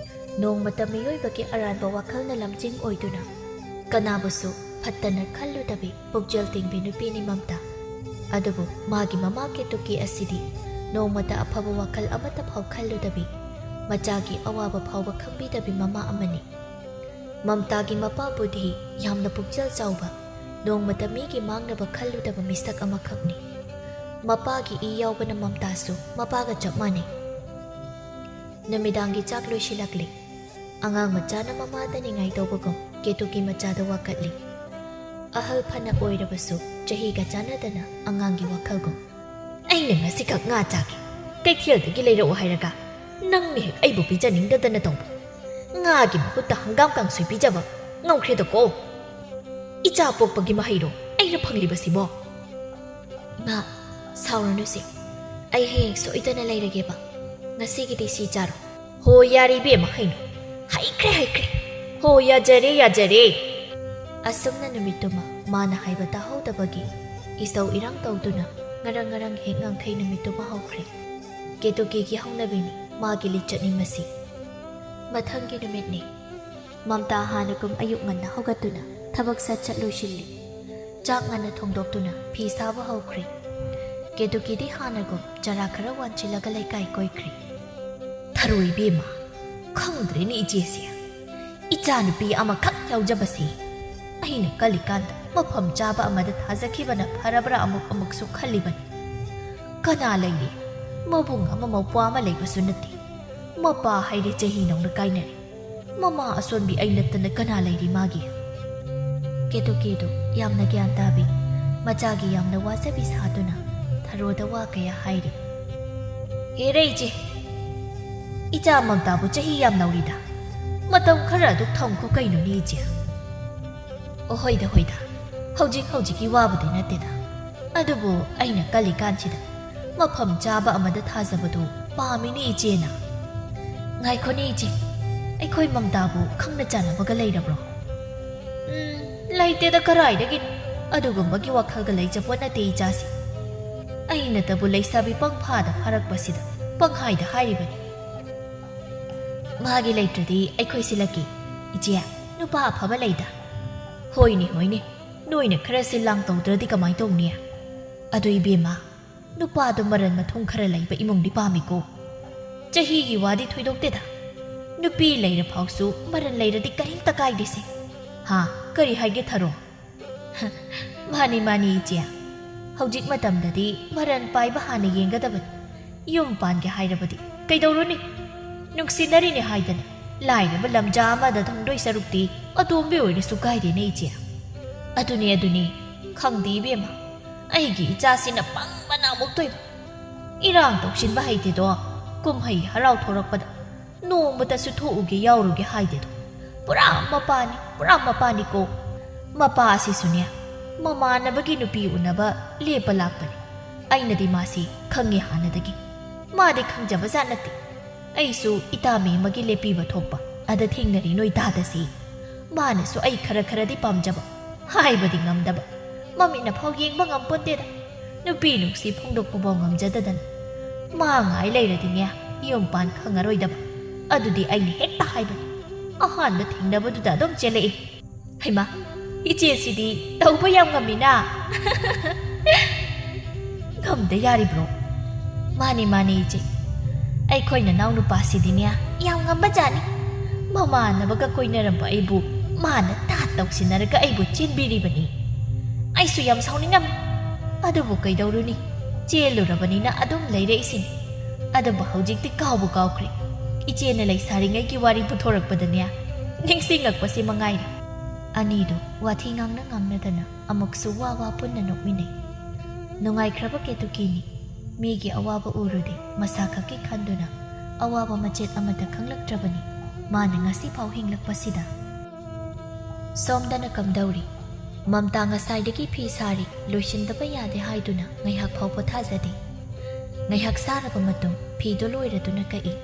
ꯅꯣꯡꯃꯇ ꯃꯤꯑꯣꯏꯕꯒꯤ ꯑꯔꯥꯟꯕ ꯋꯥꯈꯜꯅ ꯂꯝꯖꯤꯡ ꯑꯣꯏꯗꯨꯅ ꯀꯅꯥꯕꯨꯁꯨ ꯐꯠꯇꯅ ꯈꯜꯂꯨꯗꯕꯤ ꯄꯨꯛꯆꯦꯜ ꯇꯤꯡꯕꯤ ꯅꯨꯄꯤꯅꯤ ꯃꯝꯇꯥ꯫ ꯑꯗꯨꯕꯨ ꯃꯥꯒꯤ ꯃꯃꯥ ꯀꯦꯇꯨꯀꯤ ꯑꯁꯤꯗꯤ ꯅꯣꯡꯃꯇ ꯑꯐꯕ ꯋꯥꯈꯜ ꯑꯃꯠꯇ ꯐꯥꯎ ꯈꯜꯂꯨꯗꯕꯤ, ꯃꯆꯥꯒꯤ ꯑꯋꯥꯕ ꯐꯥꯎꯕ ꯈꯪꯕꯤꯗꯕꯤ ꯃꯃꯥ ꯑꯃꯅꯤ꯫ ꯃꯝꯇꯥꯒꯤ ꯃꯄꯥꯕꯨꯗꯤ ꯌꯥꯝꯅ ꯄꯨꯛꯆꯦꯜ ꯆꯥꯎꯕ, ꯅꯣꯡꯃꯇ ꯃꯤꯒꯤ ꯃꯥꯡꯅꯕ ꯈꯜꯂꯨꯗꯕ ꯃꯤꯁꯛ ꯑꯃꯈꯛꯅꯤ꯫ ꯃꯄꯥꯒꯤ ꯏ ꯌꯥꯎꯕꯅ ꯃꯝꯇꯥꯁꯨ ꯃꯄꯥꯒ ꯆꯞ ꯃꯥꯟꯅꯩ꯫ ꯅꯨꯃꯤꯗꯥꯡꯒꯤ ꯆꯥꯛ ꯂꯣꯏꯁꯤꯜꯂꯛꯂꯦ꯫ ꯑꯉꯥꯡ ꯃꯆꯥꯅ ꯃꯃꯥꯗ ꯅꯤꯡꯉꯥꯏ ꯇꯧꯕꯒꯨꯝ ꯀꯦꯇꯨꯀꯤ ꯃꯆꯥꯗ ꯋꯥꯀꯠꯂꯤ꯫ ꯑꯍꯜ ꯐꯅ ꯑꯣꯏꯔꯕꯁꯨ ꯆꯍꯤꯒ ꯆꯥꯟꯅꯗꯅ ꯑꯉꯥꯡꯒꯤ ꯋꯥꯈꯜꯒꯨꯝ꯫ ꯑꯩꯅ ꯉꯁꯤꯈꯛ ꯉꯥ ꯆꯥꯒꯦ, ꯀꯩꯊꯦꯜꯗꯒꯤ ꯂꯩꯔꯛꯎ ꯍꯥꯏꯔꯒ ꯅꯪꯅ ꯍꯦꯛ ꯑꯩꯕꯨ ꯄꯤꯖꯅꯤꯡꯗꯗꯅ ꯇꯧꯕ꯫ ꯉꯥꯒꯤ ꯃꯍꯨꯠꯇ ꯍꯪꯒꯥꯝ ꯀꯥꯡꯁꯣꯏ ꯄꯤꯖꯕ ꯉꯝꯈ꯭ꯔꯦꯗꯀꯣ꯫ ꯏꯆꯥ ꯄꯣꯛꯄꯒꯤ ꯃꯍꯩꯔꯣ ꯑꯩꯅ ꯐꯪꯂꯤꯕꯁꯤꯕꯣ? ꯏꯃꯥ, ꯁꯥꯎꯔꯅꯨꯁꯦ꯫ ꯑꯩ ꯍꯌꯦꯡ ꯁꯣꯏꯗꯅ ꯂꯩꯔꯒꯦꯕ꯫ ꯉꯁꯤꯒꯤꯗꯤ ꯁꯤ ꯆꯥꯔꯣ꯫ ꯍꯣ, ꯌꯥꯔꯦ ꯏꯕꯦꯝꯃ, ꯀꯩꯅꯣ? ꯍꯥꯏ ꯍꯩꯈ꯭ꯔꯦ, ꯍꯩꯈ꯭ꯔꯦ꯫ ꯍꯣ, ꯌꯥꯖꯔꯦ, ꯌꯥꯖꯔꯦ꯫ ꯑꯁꯨꯝꯅ ꯅꯨꯃꯤꯠꯇꯨꯃ ꯃꯥꯅ ꯍꯥꯏꯕ ꯇꯥꯍꯧꯗꯕꯒꯤ ꯏꯁꯧ ꯏꯔꯥꯡ ꯇꯧꯗꯨꯅ ꯉꯔꯪ ꯉꯔꯪ ꯍꯦꯛ ꯉꯥꯡꯈꯩ ꯅꯨꯃꯤꯠꯇꯨꯃ ꯍꯧꯈ꯭ꯔꯦ꯫ ꯀꯦꯇꯨꯀꯤꯒꯤ ꯍꯧꯅꯕꯤꯅꯤ ꯃꯥꯒꯤ ꯂꯤꯆꯠꯅꯤ ꯃꯁꯤ꯫ ꯃꯊꯪꯒꯤ ꯅꯨꯃꯤꯠꯅꯤ꯫ ꯃꯝꯇꯥ ꯍꯥꯟꯅꯒꯨꯝ ꯑꯌꯨꯛ ꯉꯟꯅ ꯍꯧꯒꯠꯇꯨꯅ ꯊꯕꯛ ꯁꯠ ꯁꯠ ꯂꯣꯏꯁꯤꯜꯂꯤ꯫ ꯆꯥꯛ ꯉꯟꯅ ꯊꯣꯡꯗꯣꯛꯇꯨꯅ ꯐꯤ ꯁꯥꯕ ꯍꯧꯈ꯭ꯔꯦ꯫ ꯀꯦꯇꯨꯀꯤꯗꯤ ꯍꯥꯟꯅꯒꯨꯝ ꯆꯔꯥ ꯈꯔ ꯋꯥꯟꯁꯤꯜꯂꯒ ꯂꯩꯀꯥꯏ ꯀꯣꯏꯈ꯭ꯔꯦ꯫ ꯊꯔꯣꯏ ꯏꯕꯦꯝꯃ, ꯈꯪꯗ꯭ꯔꯦꯅꯦ ꯏꯆꯦꯁꯦ꯫ ꯏꯆꯥꯅꯨꯄꯤ ꯑꯃꯈꯛ ꯌꯥꯎꯖꯕꯁꯤ ꯑꯩꯅ ꯀꯜꯂꯤꯀꯥꯟꯗ ꯃꯐꯝ ꯆꯥꯕ ꯑꯃꯗ ꯊꯥꯖꯈꯤꯕꯅ ꯐꯔꯕ꯭ꯔꯥ ꯑꯃꯨꯛ ꯑꯃꯨꯛꯁꯨ ꯈꯜꯂꯤꯕꯅꯤ꯫ ꯀꯅꯥ ꯂꯩꯔꯤ? ꯃꯕꯨꯡ ꯑꯃ ꯃꯧꯄ꯭ꯋꯥ ꯑꯃ ꯂꯩꯕꯁꯨ ꯅꯠꯇꯦ꯫ ꯃꯄꯥ ꯍꯥꯏꯔꯦ ꯆꯍꯤ ꯅꯧꯅ ꯀꯥꯏꯅꯔꯦ꯫ ꯃꯃꯥ ꯑꯁꯣꯟꯕꯤ ꯑꯩ ꯅꯠꯇꯅ ꯀꯅꯥ ꯂꯩꯔꯤ ꯃꯥꯒꯤ? ꯀꯦꯇꯨꯀꯤꯗꯨ ꯌꯥꯝꯅ ꯒ꯭ꯌꯥꯟ ꯇꯥꯕꯤ, ꯃꯆꯥꯒꯤ ꯌꯥꯝꯅ ꯋꯥꯖꯕꯤ ꯁꯥꯗꯨꯅ ꯊꯔꯣꯗ ꯋꯥ ꯀꯌꯥ ꯍꯥꯏꯔꯤ꯫ ꯍꯦꯔꯦ ꯏꯆꯦ, ꯏꯆꯥ ꯃꯝꯇꯥꯕꯨ ꯆꯍꯤ ꯌꯥꯝ ꯅꯧꯔꯤꯗ꯫ ꯃꯇꯝ ꯈꯔ ꯑꯗꯨ ꯊꯝꯈꯣ ꯀꯩꯅꯣꯅꯦ ꯏꯆꯦ꯫ ꯑꯣ ꯍꯣꯏꯗ ꯍꯣꯏꯗ, ꯍꯧꯖꯤꯛ ꯍꯧꯖꯤꯛꯀꯤ ꯋꯥꯕꯨꯗꯤ ꯅꯠꯇꯦꯗ꯫ ꯑꯗꯨꯕꯨ ꯑꯩꯅ ꯀꯜꯂꯤꯀꯥꯟꯁꯤꯗ ꯃꯐꯝ ꯆꯥꯕ ꯑꯃꯗ ꯊꯥꯖꯕꯗꯨ ꯄꯥꯝꯃꯤꯅꯦ ꯏꯆꯦꯅ꯫ ꯉꯥꯏꯈꯣꯅꯦ ꯏꯆꯦ, ꯑꯩꯈꯣꯏ ꯃꯝꯇꯥꯕꯨ ꯈꯪꯅ ꯆꯥꯟꯅꯕꯒ ꯂꯩꯔꯕ꯭ꯔꯣ? ꯎꯝ, ꯂꯩꯇꯦꯗ ꯀꯔꯥꯏꯗꯒꯤꯅꯣ꯫ ꯑꯗꯨꯒꯨꯝꯕꯒꯤ ꯋꯥꯈꯜꯒ ꯂꯩꯖꯄꯣꯠ ꯅꯠꯇꯦ ꯏꯆꯥꯁꯤ꯫ ꯑꯩꯅꯇꯕꯨ ꯂꯩꯁꯥꯕꯤ ꯄꯪꯐꯥꯗ ꯐꯥꯔꯛꯄꯁꯤꯗ ꯄꯪꯍꯥꯏꯗ ꯍꯥꯏꯔꯤꯕꯅꯤ꯫ ꯃꯥꯒꯤ ꯂꯩꯇ꯭ꯔꯗꯤ ꯑꯩꯈꯣꯏ ꯁꯤꯜꯂꯛꯀꯦ꯫ ꯏꯆꯦ, ꯅꯨꯄꯥ ꯑꯐꯕ ꯂꯩꯗ꯫ ꯍꯣꯏꯅꯦ, ꯍꯣꯏꯅꯦ, ꯅꯣꯏꯅ ꯈꯔ ꯁꯤꯜ ꯂꯥꯡ ꯇꯧꯗ꯭ꯔꯗꯤ ꯀꯃꯥꯏ ꯇꯧꯅꯤ? ꯑꯗꯨ ꯏꯕꯦꯝꯃ, ꯅꯨꯄꯥꯗꯣ ꯃꯔꯟ ꯃꯊꯨꯝ ꯈꯔ ꯂꯩꯕ ꯏꯃꯨꯡꯗꯤ ꯄꯥꯝꯃꯤꯀꯣ꯫ ꯆꯍꯤꯒꯤ ꯋꯥꯗꯤ ꯊꯣꯏꯗꯣꯛꯇꯦꯗ꯫ ꯅꯨꯄꯤ ꯂꯩꯔ ꯐꯥꯎꯁꯨ ꯃꯔꯟ ꯂꯩꯔꯗꯤ ꯀꯔꯤꯝꯇ ꯀꯥꯏꯗꯦꯁꯦ꯫ ꯍꯥ, ꯀꯔꯤ ꯍꯥꯏꯒꯦ ꯊꯔꯣ? ꯃꯥꯅꯤ, ꯃꯥꯅꯤ ꯏꯆꯦ꯫ ꯍꯧꯖꯤꯛ ꯃꯇꯝꯗꯗꯤ ꯃꯔꯟ ꯄꯥꯏꯕ ꯍꯥꯟꯅ ꯌꯦꯡꯒꯗꯕꯅꯤ꯫ ꯌꯨꯝ ꯄꯥꯟꯒꯦ ꯍꯥꯏꯔꯕꯗꯤ ꯀꯩꯗꯧꯔꯨꯅꯤ? ꯅꯨꯡꯁꯤꯅꯔꯤꯅꯦ ꯍꯥꯏꯗꯅ ꯂꯥꯏꯔꯕ ꯂꯝꯖꯥ ꯑꯃꯗ ꯊꯨꯡꯗꯣꯏ ꯁꯔꯨꯛꯇꯤ ꯑꯇꯣꯝꯕꯤ ꯑꯣꯏꯔꯁꯨ ꯀꯥꯏꯗꯦꯅꯦ ꯏꯆꯦ꯫ ꯑꯗꯨꯅꯤ, ꯑꯗꯨꯅꯤ꯫ ꯈꯪꯗꯦ ꯏꯕꯦꯝꯃ, ꯑꯩꯒꯤ ꯏꯆꯥꯁꯤꯅ ꯄꯪꯕꯅ ꯑꯃꯨꯛꯇꯣꯏꯕ꯫ ꯏꯔꯥꯡ ꯇꯧꯁꯤꯟꯕ ꯍꯩꯇꯦꯗꯣ꯫ ꯀꯨꯝꯍꯩ ꯍꯔꯥꯎ ꯊꯣꯔꯛꯄꯗ ꯅꯣꯡꯃꯇꯁꯨ ꯊꯣꯛꯎꯒꯦ ꯌꯥꯎꯔꯨꯒꯦ ꯍꯥꯏꯗꯦꯗꯣ꯫ ꯄꯨꯔꯥ ꯃꯄꯥꯅꯤ, ꯄꯨꯔꯥ ꯃꯄꯥꯅꯤꯀꯣ꯫ ꯃꯄꯥ ꯑꯁꯤꯁꯨꯅꯦ, ꯃꯃꯥꯟꯅꯕꯒꯤ ꯅꯨꯄꯤ ꯎꯅꯕ ꯂꯦꯞꯄ ꯂꯥꯛꯄꯅꯤ꯫ ꯑꯩꯅꯗꯤ ꯃꯥꯁꯤ ꯈꯪꯉꯤ ꯍꯥꯟꯅꯗꯒꯤ꯫ ꯃꯥꯗꯤ ꯈꯪꯖꯕꯖꯥꯠ ꯅꯠꯇꯦ꯫ ꯑꯩꯁꯨ ꯏꯇꯥ ꯃꯦꯝꯃꯒꯤ ꯂꯦꯞꯄꯤꯕ ꯊꯣꯛꯄ ꯑꯗ ꯊꯦꯡꯅꯔꯤ ꯅꯣꯏ ꯗꯥꯗꯁꯤ꯫ ꯃꯥꯅꯁꯨ ꯑꯩ ꯈꯔ ꯈꯔꯗꯤ ꯄꯥꯝꯖꯕ, ꯍꯥꯏꯕꯗꯤ ꯉꯝꯗꯕ꯫ ꯃꯃꯤꯠꯅ ꯐꯥꯎ ꯌꯦꯡꯕ ꯉꯝꯄꯣꯟꯇꯦꯗ꯫ ꯅꯨꯄꯤ ꯅꯨꯡꯁꯤ ꯐꯣꯡꯗꯣꯛꯄꯐꯥꯎ ꯉꯝꯖꯗꯗꯅ꯫ ꯃꯥ ꯉꯥꯏ ꯂꯩꯔꯗꯤꯅꯦ, ꯌꯨꯝ ꯄꯥꯟ ꯈꯪꯉꯔꯣꯏꯗꯕ꯫ ꯑꯗꯨꯗꯤ ꯑꯩꯅ ꯍꯦꯛꯇ ꯍꯥꯏꯕꯅꯤ꯫ ꯑꯍꯥꯟꯕ ꯊꯦꯡꯅꯕꯗꯨꯗ ꯑꯗꯨꯝ ꯆꯦꯜꯂꯛꯏ꯫ ꯍꯩꯃꯥ, ꯏꯆꯦꯁꯤꯗꯤ ꯇꯧꯕ ꯌꯥꯝ ꯉꯝꯃꯤꯅ꯫ ꯉꯝꯗ ꯌꯥꯔꯤꯕ꯭ꯔꯣ? ꯃꯥꯅꯦ, ꯃꯥꯅꯦ, ꯏꯆꯦ꯫ ꯑꯩꯈꯣꯏ ꯅꯅꯥꯎ ꯅꯨꯄꯥꯁꯤꯗꯤꯅꯦ, ꯌꯥꯝ ꯉꯝꯕ ꯖꯥꯠꯅꯤ꯫ ꯃꯃꯥꯟꯅꯕꯒ ꯀꯣꯏꯅꯔꯝꯕ ꯑꯩꯕꯨ ꯃꯥꯅ ꯇꯥꯠ ꯇꯧꯁꯤꯟꯅꯔꯒ ꯑꯩꯕꯨ ꯆꯦꯟꯕꯤꯔꯤꯕꯅꯤ꯫ ꯑꯩꯁꯨ ꯌꯥꯝ ꯁꯥꯎꯅꯤꯡꯉꯝꯃꯤ꯫ ꯑꯗꯨꯕꯨ ꯀꯩꯗꯧꯔꯨꯅꯤ? ꯆꯦꯜꯂꯨꯔꯕꯅꯤꯅ ꯑꯗꯨꯝ ꯂꯩꯔꯛꯏꯁꯤꯅꯤ꯫ ꯑꯗꯨꯕꯨ ꯍꯧꯖꯤꯛꯇꯤ ꯀꯥꯎꯕꯨ ꯀꯥꯎꯈ꯭ꯔꯦ꯫ ꯏꯆꯦꯅ ꯂꯩꯁꯥꯔꯤꯉꯩꯒꯤ ꯋꯥꯔꯤ ꯄꯨꯊꯣꯔꯛꯄꯗꯅꯦ, ꯅꯤꯡꯁꯤꯡꯉꯛꯄꯁꯤ ꯃꯉꯥꯏꯔꯦ꯫ ꯑꯅꯤꯗꯨ ꯋꯥꯊꯤ ꯉꯥꯡꯅ ꯉꯥꯡꯅꯗꯅ ꯑꯃꯨꯛꯁꯨ ꯋꯥ ꯋꯥ ꯄꯨꯟꯅ ꯅꯣꯛꯃꯤꯟꯅꯩ꯫ ꯅꯨꯡꯉꯥꯏꯈ꯭ꯔꯕ ꯀꯦꯇꯨꯀꯤꯅꯤ꯫ ꯃꯤꯒꯤ ꯑꯋꯥꯕ ꯎꯔꯨꯗꯦ, ꯃꯁꯥ ꯈꯛꯀꯤ ꯈꯟꯗꯨꯅ ꯑꯋꯥꯕ ꯃꯆꯦꯠ ꯑꯃꯠꯇ ꯈꯪꯂꯛꯇ꯭ꯔꯕꯅꯤ꯫ ꯃꯥꯅ ꯉꯁꯤ ꯐꯥꯎ ꯍꯤꯡꯂꯛꯄꯁꯤꯗ꯫ ꯁꯣꯝꯗꯅ ꯀꯝꯗꯧꯔꯤ? ꯃꯝꯇꯥ ꯉꯁꯥꯏꯗꯒꯤ ꯐꯤ ꯁꯥꯔꯤ, ꯂꯣꯏꯁꯤꯟꯗꯕ ꯌꯥꯗꯦ ꯍꯥꯏꯗꯨꯅ ꯉꯥꯏꯍꯥꯛ ꯐꯥꯎ ꯄꯣꯊꯥꯖꯗꯦ꯫ ꯉꯥꯏꯍꯥꯛ ꯁꯥꯔꯕ ꯃꯇꯨꯡ ꯐꯤꯗꯨ ꯂꯣꯏꯔꯗꯨꯅ ꯀꯛꯏ꯫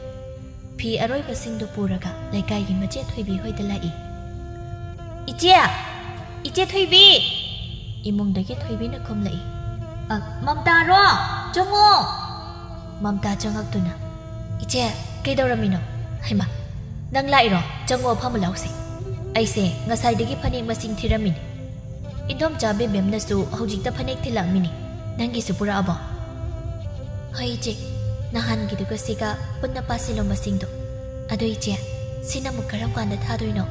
ꯐꯤ ꯑꯔꯣꯏꯕꯁꯤꯡꯗꯨ ꯄꯨꯔꯒ ꯂꯩꯀꯥꯏꯒꯤ ꯃꯆꯦ ꯊꯣꯏꯕꯤ ꯍꯣꯏꯗ ꯂꯥꯛꯏ꯫ "ꯏꯆꯦ! ꯏꯆꯦ ꯊꯣꯏꯕꯤ!" ꯏꯃꯨꯡꯗꯒꯤ ꯊꯣꯏꯕꯤꯅ ꯈꯨꯝꯂꯛꯏ꯫ "ꯑ, ꯃꯝꯇꯥꯔꯣ? ꯆꯪꯉꯣ!" ꯃꯝꯇꯥ ꯆꯪꯉꯛꯇꯨꯅ, "ꯏꯆꯦ, ꯀꯩꯗꯧꯔꯝꯃꯤꯅꯣ?" "ꯍꯩꯃꯥ, ꯅꯪ ꯂꯥꯛꯏꯔꯣ? ꯆꯪꯉꯣ, ꯐꯝꯃ ꯂꯥꯎꯁꯦ꯫ ꯑꯩꯁꯦ ꯉꯁꯥꯏꯗꯒꯤ ꯐꯅꯦꯛ ꯃꯁꯤꯡ ꯊꯤꯔꯝꯃꯤꯅꯤ꯫ ꯏꯟꯗꯣꯝꯆꯥ ꯕꯦꯝꯕꯦꯝꯅꯁꯨ ꯍꯧꯖꯤꯛꯇ ꯐꯅꯦꯛ ꯊꯤꯜꯂꯛꯑꯝꯃꯤꯅꯤ꯫ ꯅꯪꯒꯤꯁꯨ ꯄꯨꯔꯛꯑꯕꯣ?" "ꯍꯣꯏ ꯏꯆꯦ, ꯅꯍꯥꯟꯒꯤꯗꯨꯒ ꯁꯤꯒ ꯄꯨꯟꯅ ꯄꯥꯁꯤꯜꯂꯣ ꯃꯁꯤꯡꯗꯣ꯫ ꯑꯗꯣ ꯏꯆꯦ, ꯁꯤꯅ ꯑꯃꯨꯛ ꯀꯔꯝ ꯀꯥꯟꯗ ꯊꯥꯗꯣꯏꯅꯣ?"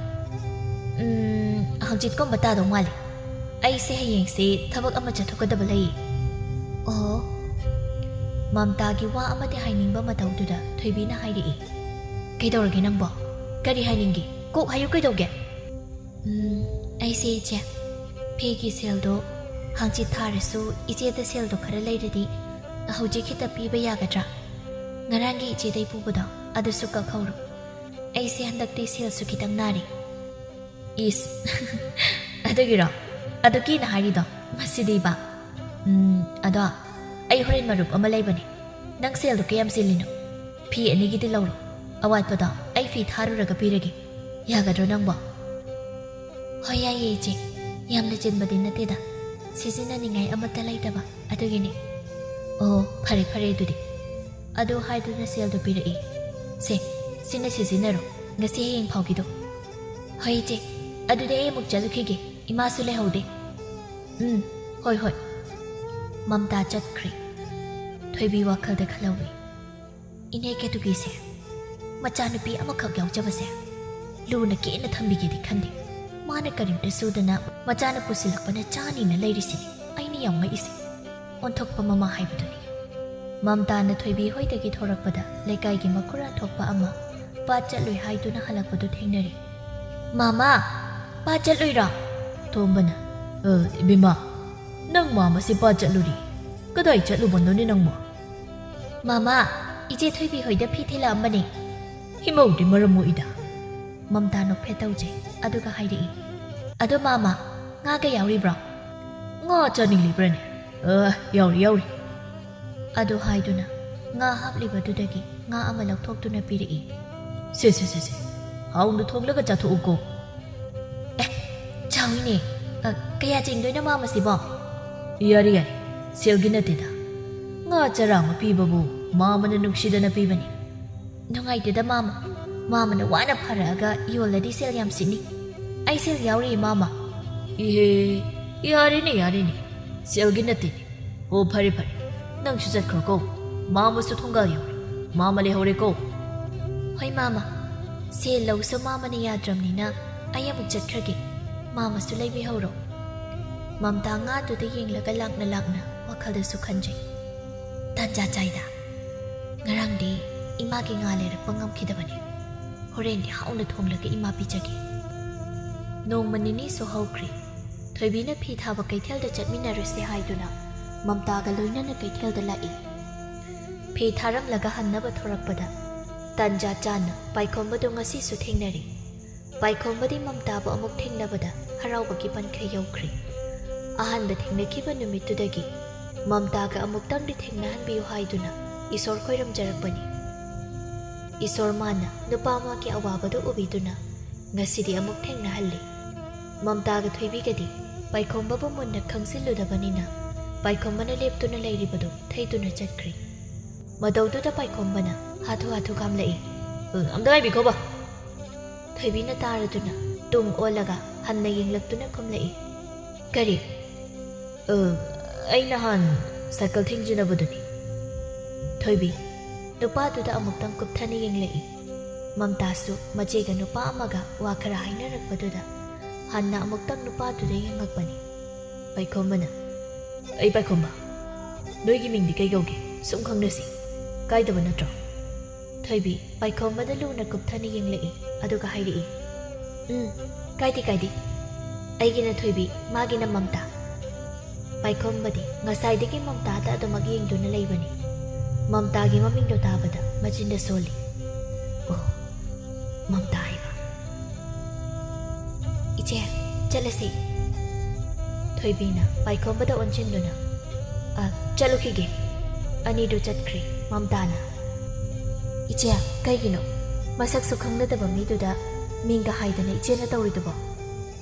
"ꯎꯝ, ꯍꯪꯆꯤꯠꯀꯨꯝꯕ ꯇꯥꯗꯧ ꯃꯥꯜꯂꯤ꯫ ꯑꯩꯁꯦ ꯍꯌꯦꯡꯁꯦ ꯊꯕꯛ ꯑꯃ ꯆꯠꯊꯣꯛꯀꯗꯕ ꯂꯩ꯫" "ꯑꯣ꯫" ꯃꯝꯇꯥꯒꯤ ꯋꯥ ꯑꯃꯗꯤ ꯍꯥꯏꯅꯤꯡꯕ ꯃꯇꯧꯗꯨꯗ ꯊꯣꯏꯕꯤꯅ ꯍꯥꯏꯔꯛꯏ꯫ "ꯀꯩꯗꯧꯔꯒꯦ ꯅꯪꯕꯣ? ꯀꯔꯤ ꯍꯥꯏꯅꯤꯡꯒꯦ? ꯀꯣꯛ ꯍꯥꯏꯌꯨ ꯀꯩꯗꯧꯒꯦ?" "ꯎꯝ, ꯑꯩꯁꯦ ꯏꯆꯦ, ꯐꯤꯒꯤ ꯁꯦꯜꯗꯣ ꯍꯪꯆꯤꯠ ꯊꯥꯔꯁꯨ ꯏꯆꯦꯗ ꯁꯦꯜꯗꯣ ꯈꯔ ꯂꯩꯔꯗꯤ ꯍꯧꯖꯤꯛ ꯍꯦꯛꯇ ꯄꯤꯕ ꯌꯥꯒꯗ꯭ꯔꯥ? ꯉꯔꯥꯡꯒꯤ ꯏꯆꯦꯗꯩ ꯄꯨꯕꯗꯣ ꯑꯗꯨꯁꯨ ꯀꯛꯍꯧꯔꯣ꯫ ꯑꯩꯁꯦ ꯍꯟꯗꯛꯇꯤ ꯁꯦꯜꯁꯨ ꯈꯤꯇꯪ ꯅꯥꯔꯤ꯫" "ꯏꯁ, ꯑꯗꯨꯒꯤꯔꯣ? ꯑꯗꯨ ꯀꯤꯅ ꯍꯥꯏꯔꯤꯗꯣ? ꯃꯁꯤꯗꯤꯕ꯫ ꯎꯝ, ꯑꯗꯣ ꯑꯩ ꯍꯣꯔꯦꯟ ꯃꯔꯨꯞ ꯑꯃ ꯂꯩꯕꯅꯦ꯫ ꯅꯪ ꯁꯦꯜꯗꯣ ꯀꯌꯥꯝ ꯆꯤꯜꯂꯤꯅꯣ? ꯐꯤ ꯑꯅꯤꯒꯤꯗꯤ ꯂꯧꯔꯣ꯫ ꯑꯋꯥꯠꯄꯗꯣ ꯑꯩ ꯐꯤ ꯊꯥꯔꯨꯔꯒ ꯄꯤꯔꯒꯦ꯫ ꯌꯥꯒꯗ꯭ꯔꯣ ꯅꯪꯕꯣ? ꯍꯣꯏ, ꯌꯥꯏꯌꯦ, ꯏꯆꯦ꯫ ꯌꯥꯝꯅ ꯆꯤꯟꯕꯗꯤ ꯅꯠꯇꯦꯗ, ꯁꯤꯖꯤꯟꯅꯅꯤꯡꯉꯥꯏ ꯑꯃꯠꯇ ꯂꯩꯇꯕ ꯑꯗꯨꯒꯤꯅꯤ꯫ ꯑꯣ, ꯐꯔꯦ ꯐꯔꯦ ꯑꯗꯨꯗꯤ꯫ ꯑꯗꯨ ꯍꯥꯏꯗꯨꯅ ꯁꯦꯜꯗꯨ ꯄꯤꯔꯛꯏ꯫ ꯁꯦ, ꯁꯤꯅ ꯁꯤꯖꯤꯟꯅꯔꯣ, ꯉꯁꯤ ꯍꯌꯦꯡ ꯐꯥꯎꯒꯤꯗꯣ꯫ ꯍꯣꯏ, ꯏꯆꯦ, ꯑꯗꯨꯗꯤ ꯑꯩ ꯑꯃꯨꯛ ꯆꯠꯂꯨꯈꯤꯒꯦ, ꯏꯃꯥꯁꯨ ꯂꯩꯍꯧꯗꯦ꯫ ꯎꯝ, ꯍꯣꯏ ꯍꯣꯏ꯫ ꯃꯝꯇꯥ ꯆꯠꯈ꯭ꯔꯦ꯫ ꯊꯣꯏꯕꯤ ꯋꯥꯈꯜꯗ ꯈꯜꯍꯧꯏ꯫ ꯏꯅꯦ ꯀꯦꯇꯨꯀꯤꯁꯦ ꯃꯆꯥꯅꯨꯄꯤ ꯑꯃꯈꯛ ꯌꯥꯎꯖꯕꯁꯦ ꯂꯨꯅ ꯀꯦꯅ ꯊꯝꯕꯤꯒꯦꯗꯤ ꯈꯟꯗꯦ꯫ ꯃꯥꯅ ꯀꯔꯤꯝꯇ ꯁꯨꯗꯅ ꯃꯆꯥꯅ ꯄꯨꯁꯤꯜꯂꯛꯄꯅ ꯆꯥꯅꯤꯅ ꯂꯩꯔꯤꯁꯤꯅꯤ ꯑꯩꯅ ꯌꯥꯝ ꯉꯛꯏꯁꯦ꯫ ꯑꯣꯟꯊꯣꯛꯄ ꯃꯃꯥ ꯍꯥꯏꯕꯗꯨꯅꯤ꯫ ꯃꯝꯇꯥꯅ ꯊꯣꯏꯕꯤ ꯍꯣꯏꯗꯒꯤ ꯊꯣꯔꯛꯄꯗ ꯂꯩꯀꯥꯏꯒꯤ ꯃꯈꯨꯔꯥ ꯊꯣꯛꯄ ꯑꯃ ꯄꯥꯠ ꯆꯠꯂꯨꯏ ꯍꯥꯏꯗꯨꯅ ꯍꯜꯂꯛꯄꯗꯨ ꯊꯦꯡꯅꯔꯦ꯫ "ꯃꯥꯃꯥ, ꯄꯥꯠ ꯆꯠꯂꯨꯏꯔꯣ?" ꯇꯣꯝꯕꯅ, "ꯑ, ꯏꯕꯦꯝꯃ, ꯅꯪ ꯃꯥꯃꯁꯤ ꯄꯥꯠ ꯆꯠꯂꯨꯔꯤ? ꯀꯗꯥꯏ ꯆꯠꯂꯨꯕꯅꯣꯅꯦ ꯅꯪꯕꯣ?" "ꯃꯥꯃꯥ, ꯏꯆꯦ ꯊꯣꯏꯕꯤ ꯍꯣꯏꯗ ꯐꯤ ꯊꯤꯜꯂꯛꯑꯝꯕꯅꯦ꯫" "ꯏꯃꯧꯗꯤ ꯃꯔꯝ ꯃꯣꯛꯏꯗ꯫" ꯃꯝꯇꯥ ꯅꯣꯛꯐꯦꯠ ꯇꯧꯖꯩ, ꯑꯗꯨꯒ ꯍꯥꯏꯔꯛꯏ, "ꯑꯗꯣ ꯃꯥꯃꯥ, ꯉꯥꯒ ꯌꯥꯎꯔꯤꯕ꯭ꯔꯣ?" "ꯉꯥ ꯆꯥꯅꯤꯡꯂꯤꯕ꯭ꯔꯅꯦ? ꯑ, ꯌꯥꯎꯔꯤ, ꯌꯥꯎꯔꯤ꯫" ꯑꯗꯨ ꯍꯥꯏꯗꯨꯅ ꯉꯥ ꯍꯥꯞꯂꯤꯕꯗꯨꯗꯒꯤ ꯉꯥ ꯑꯃ ꯂꯧꯊꯣꯛꯇꯨꯅ ꯄꯤꯔꯛꯏ꯫ "ꯁꯦ, ꯁꯦ, ꯁꯦ, ꯁꯦ, ꯍꯥꯎꯅ ꯊꯣꯡꯂꯒ ꯆꯥꯊꯣꯛꯎꯀꯣ꯫" "ꯑꯦ, ꯆꯥꯎꯏꯅꯦ꯫ ꯑ, ꯀꯌꯥ ꯆꯤꯡꯗꯣꯏꯅꯣ ꯃꯥꯃꯁꯤꯕꯣ?" "ꯌꯥꯔꯦ, ꯌꯥꯔꯦ, ꯁꯦꯜꯒꯤ ꯅꯠꯇꯦꯗ꯫ ꯉꯥ ꯆꯔꯥ ꯑꯃ ꯄꯤꯕꯕꯨ ꯃꯥꯃꯅ ꯅꯨꯡꯁꯤꯗꯅ ꯄꯤꯕꯅꯤ꯫" "ꯅꯨꯡꯉꯥꯏꯇꯦꯗ ꯃꯥꯃ, ꯃꯥꯃꯅ ꯋꯥꯅ ꯐꯔꯛꯑꯒ ꯌꯣꯜꯂꯗꯤ ꯁꯦꯜ ꯌꯥꯝ ꯁꯤꯠꯅꯤ꯫ ꯑꯩ ꯁꯦꯜ ꯌꯥꯎꯔꯤ ꯃꯥꯃ꯫" "ꯏꯍꯦ, ꯌꯥꯔꯦꯅꯦ, ꯌꯥꯔꯦꯅꯦ, ꯁꯦꯜꯒꯤ ꯅꯠꯇꯦꯅꯦ꯫ ꯑꯣ, ꯐꯔꯦ, ꯐꯔꯦ, ꯅꯪꯁꯨ ꯆꯠꯈ꯭ꯔꯣꯀꯣ꯫ ꯃꯥꯃꯁꯨ ꯊꯣꯡꯒꯥꯜ ꯌꯧꯔꯦ꯫ ꯃꯥꯃ ꯂꯩꯍꯧꯔꯦꯀꯣ꯫" "ꯍꯣꯏ ꯃꯥꯃ, ꯁꯦꯜ ꯂꯧꯁꯨ ꯃꯥꯃꯅ ꯌꯥꯗ꯭ꯔꯝꯅꯤꯅ ꯑꯩ ꯑꯃꯨꯛ ꯆꯠꯈ꯭ꯔꯒꯦ꯫ ꯃꯥꯃꯁꯨ ꯂꯩꯕꯤꯍꯧꯔꯣ꯫" ꯃꯝꯇꯥ ꯉꯥꯗꯨꯗ ꯌꯦꯡꯂꯒ ꯂꯥꯛꯅ ꯂꯥꯛꯅ ꯋꯥꯈꯜꯗꯁꯨ ꯈꯟꯖꯩ꯫ "ꯇꯥꯟꯖꯥ ꯆꯥꯏꯗ꯫ ꯉꯔꯥꯡꯗꯤ ꯏꯃꯥꯒꯤ ꯉꯥ ꯂꯩꯔꯛꯄ ꯉꯝꯈꯤꯗꯕꯅꯤ꯫ ꯍꯣꯔꯦꯟꯗꯤ ꯍꯥꯎꯅ ꯊꯣꯡꯂꯒ ꯏꯃꯥ ꯄꯤꯖꯒꯦ꯫" ꯅꯣꯡꯃ ꯅꯤꯅꯤꯁꯨ ꯍꯧꯈ꯭ꯔꯦ꯫ ꯊꯣꯏꯕꯤꯅ ꯐꯤ ꯊꯥꯕ ꯀꯩꯊꯦꯜꯗ ꯆꯠꯃꯤꯟꯅꯔꯁꯦ ꯍꯥꯏꯗꯨꯅ ꯃꯝꯇꯥꯒ ꯂꯣꯏꯅꯅ ꯀꯩꯊꯦꯜꯗ ꯂꯥꯛꯏ꯫ ꯐꯤ ꯊꯥꯔꯝꯂꯒ ꯍꯟꯅꯕ ꯊꯣꯔꯛꯄꯗ ꯇꯥꯟꯖꯥ ꯆꯥꯅ ꯄꯥꯏꯈꯣꯝꯕꯗꯨ ꯉꯁꯤꯁꯨ ꯊꯦꯡꯅꯔꯦ꯫ ꯄꯥꯏꯈꯣꯝꯕꯗꯤ ꯃꯝꯇꯥꯕꯨ ꯑꯃꯨꯛ ꯊꯦꯡꯅꯕꯗ ꯍꯔꯥꯎꯕꯒꯤ ꯄꯟꯈꯩ ꯌꯧꯈ꯭ꯔꯦ꯫ ꯑꯍꯥꯟꯕ ꯊꯦꯡꯅꯈꯤꯕ ꯅꯨꯃꯤꯠꯇꯨꯗꯒꯤ ꯃꯝꯇꯥꯒ ꯑꯃꯨꯛꯇꯪꯗꯤ ꯊꯦꯡꯅꯍꯟꯕꯤꯌꯨ ꯍꯥꯏꯗꯨꯅ ꯏꯁꯣꯔ ꯈꯣꯏꯔꯝꯖꯔꯛꯄꯅꯤ꯫ ꯏꯁꯣꯔ ꯃꯥꯅ ꯅꯨꯄꯥ ꯑꯃꯒꯤ ꯑꯋꯥꯕꯗꯨ ꯎꯕꯤꯗꯨꯅ ꯉꯁꯤꯗꯤ ꯑꯃꯨꯛ ꯊꯦꯡꯅꯍꯜꯂꯤ꯫ ꯃꯝꯇꯥꯒ ꯊꯣꯏꯕꯤꯒꯗꯤ ꯄꯥꯏꯈꯣꯝꯕꯕꯨ ꯃꯨꯟꯅ ꯈꯪꯖꯤꯜꯂꯨꯗꯕꯅꯤꯅ ꯄꯥꯏꯈꯣꯝꯕꯅ ꯂꯦꯞꯇꯨꯅ ꯂꯩꯔꯤꯕꯗꯨ ꯊꯩꯗꯨꯅ ꯆꯠꯈ꯭ꯔꯤ꯫ ꯃꯇꯧꯗꯨꯗ ꯄꯥꯏꯈꯣꯝꯕꯅ ꯍꯥꯊꯨ ꯍꯥꯊꯨ ꯈꯥꯝꯂꯛꯏ꯫ "ꯑ, ꯑꯝꯇ ꯉꯥꯏꯕꯤꯈꯣꯕ!" ꯊꯣꯏꯕꯤꯅ ꯇꯥꯔꯗꯨꯅ ꯇꯨꯡ ꯑꯣꯜꯂꯒ ꯍꯟꯅ ꯌꯦꯡꯂꯛꯇꯨꯅ ꯈꯨꯝꯂꯛꯏ꯫ "ꯀꯔꯤ?" "ꯑ, ꯑꯩ ꯅꯍꯥꯟ ꯁꯥꯏꯀꯜ ꯊꯤꯡꯖꯤꯟꯅꯕꯗꯨꯅꯤ꯫" ꯊꯣꯏꯕꯤ ꯅꯨꯄꯥꯗꯨꯗ ꯑꯃꯨꯛꯇꯪ ꯀꯨꯞꯊꯅ ꯌꯦꯡꯂꯛꯏ꯫ ꯃꯝꯇꯥꯁꯨ ꯃꯆꯦꯒ ꯅꯨꯄꯥ ꯑꯃꯒ ꯋꯥ ꯈꯔ ꯍꯥꯏꯅꯔꯛꯄꯗꯨꯗ ꯍꯟꯅ ꯑꯃꯨꯛꯇꯪ ꯅꯨꯄꯥꯗꯨꯗ ꯌꯦꯡꯉꯛꯄꯅꯤ꯫ ꯄꯥꯏꯈꯣꯝꯕꯅ, "ꯑꯩ ꯄꯥꯏꯈꯣꯝꯕ, ꯅꯣꯏꯒꯤ ꯃꯤꯡꯗꯤ ꯀꯩ ꯀꯧꯒꯦ? ꯁꯨꯝ ꯈꯪꯅꯁꯤ꯫ ꯀꯥꯏꯗꯕ ꯅꯠꯇ꯭ꯔꯣ?" ꯊꯣꯏꯕꯤ ꯄꯥꯏꯈꯣꯝꯕꯗ ꯂꯨꯅ ꯀꯨꯞꯊꯅ ꯌꯦꯡꯂꯛꯏ, ꯑꯗꯨꯒ ꯍꯥꯏꯔꯛꯏ, "ꯎꯝ, ꯀꯥꯏꯗꯦ, ꯀꯥꯏꯗꯦ꯫ ꯑꯩꯒꯤꯅ ꯊꯣꯏꯕꯤ, ꯃꯥꯒꯤꯅ ꯃꯝꯇꯥ꯫" ꯄꯥꯏꯈꯣꯝꯕꯗꯤ ꯉꯁꯥꯏꯗꯒꯤ ꯃꯝꯇꯥꯗ ꯑꯗꯨꯃꯛ ꯌꯦꯡꯗꯨꯅ ꯂꯩꯕꯅꯤ꯫ ꯃꯝꯇꯥꯒꯤ ꯃꯃꯤꯡꯗꯣ ꯇꯥꯕꯗ ꯃꯆꯤꯟꯗ ꯁꯣꯜꯂꯤ꯫ "ꯑꯣ, ꯃꯝꯇꯥ ꯍꯥꯏꯕ꯫ ꯏꯆꯦ, ꯆꯠꯂꯁꯤ꯫" ꯊꯣꯏꯕꯤꯅ ꯄꯥꯏꯈꯣꯝꯕꯗ ꯑꯣꯟꯁꯤꯟꯗꯨꯅ, "ꯑ, ꯆꯠꯂꯨꯈꯤꯒꯦ꯫" ꯑꯅꯤꯗꯨ ꯆꯠꯈ꯭ꯔꯦ꯫ ꯃꯝꯇꯥꯅ, "ꯏꯆꯦ, ꯀꯩꯒꯤꯅꯣ ꯃꯁꯛꯁꯨ ꯈꯪꯅꯗꯕ ꯃꯤꯗꯨꯗ ꯃꯤꯡꯒ ꯍꯥꯏꯗꯅ ꯏꯆꯦꯅ ꯇꯧꯔꯤꯗꯨꯕꯣ?"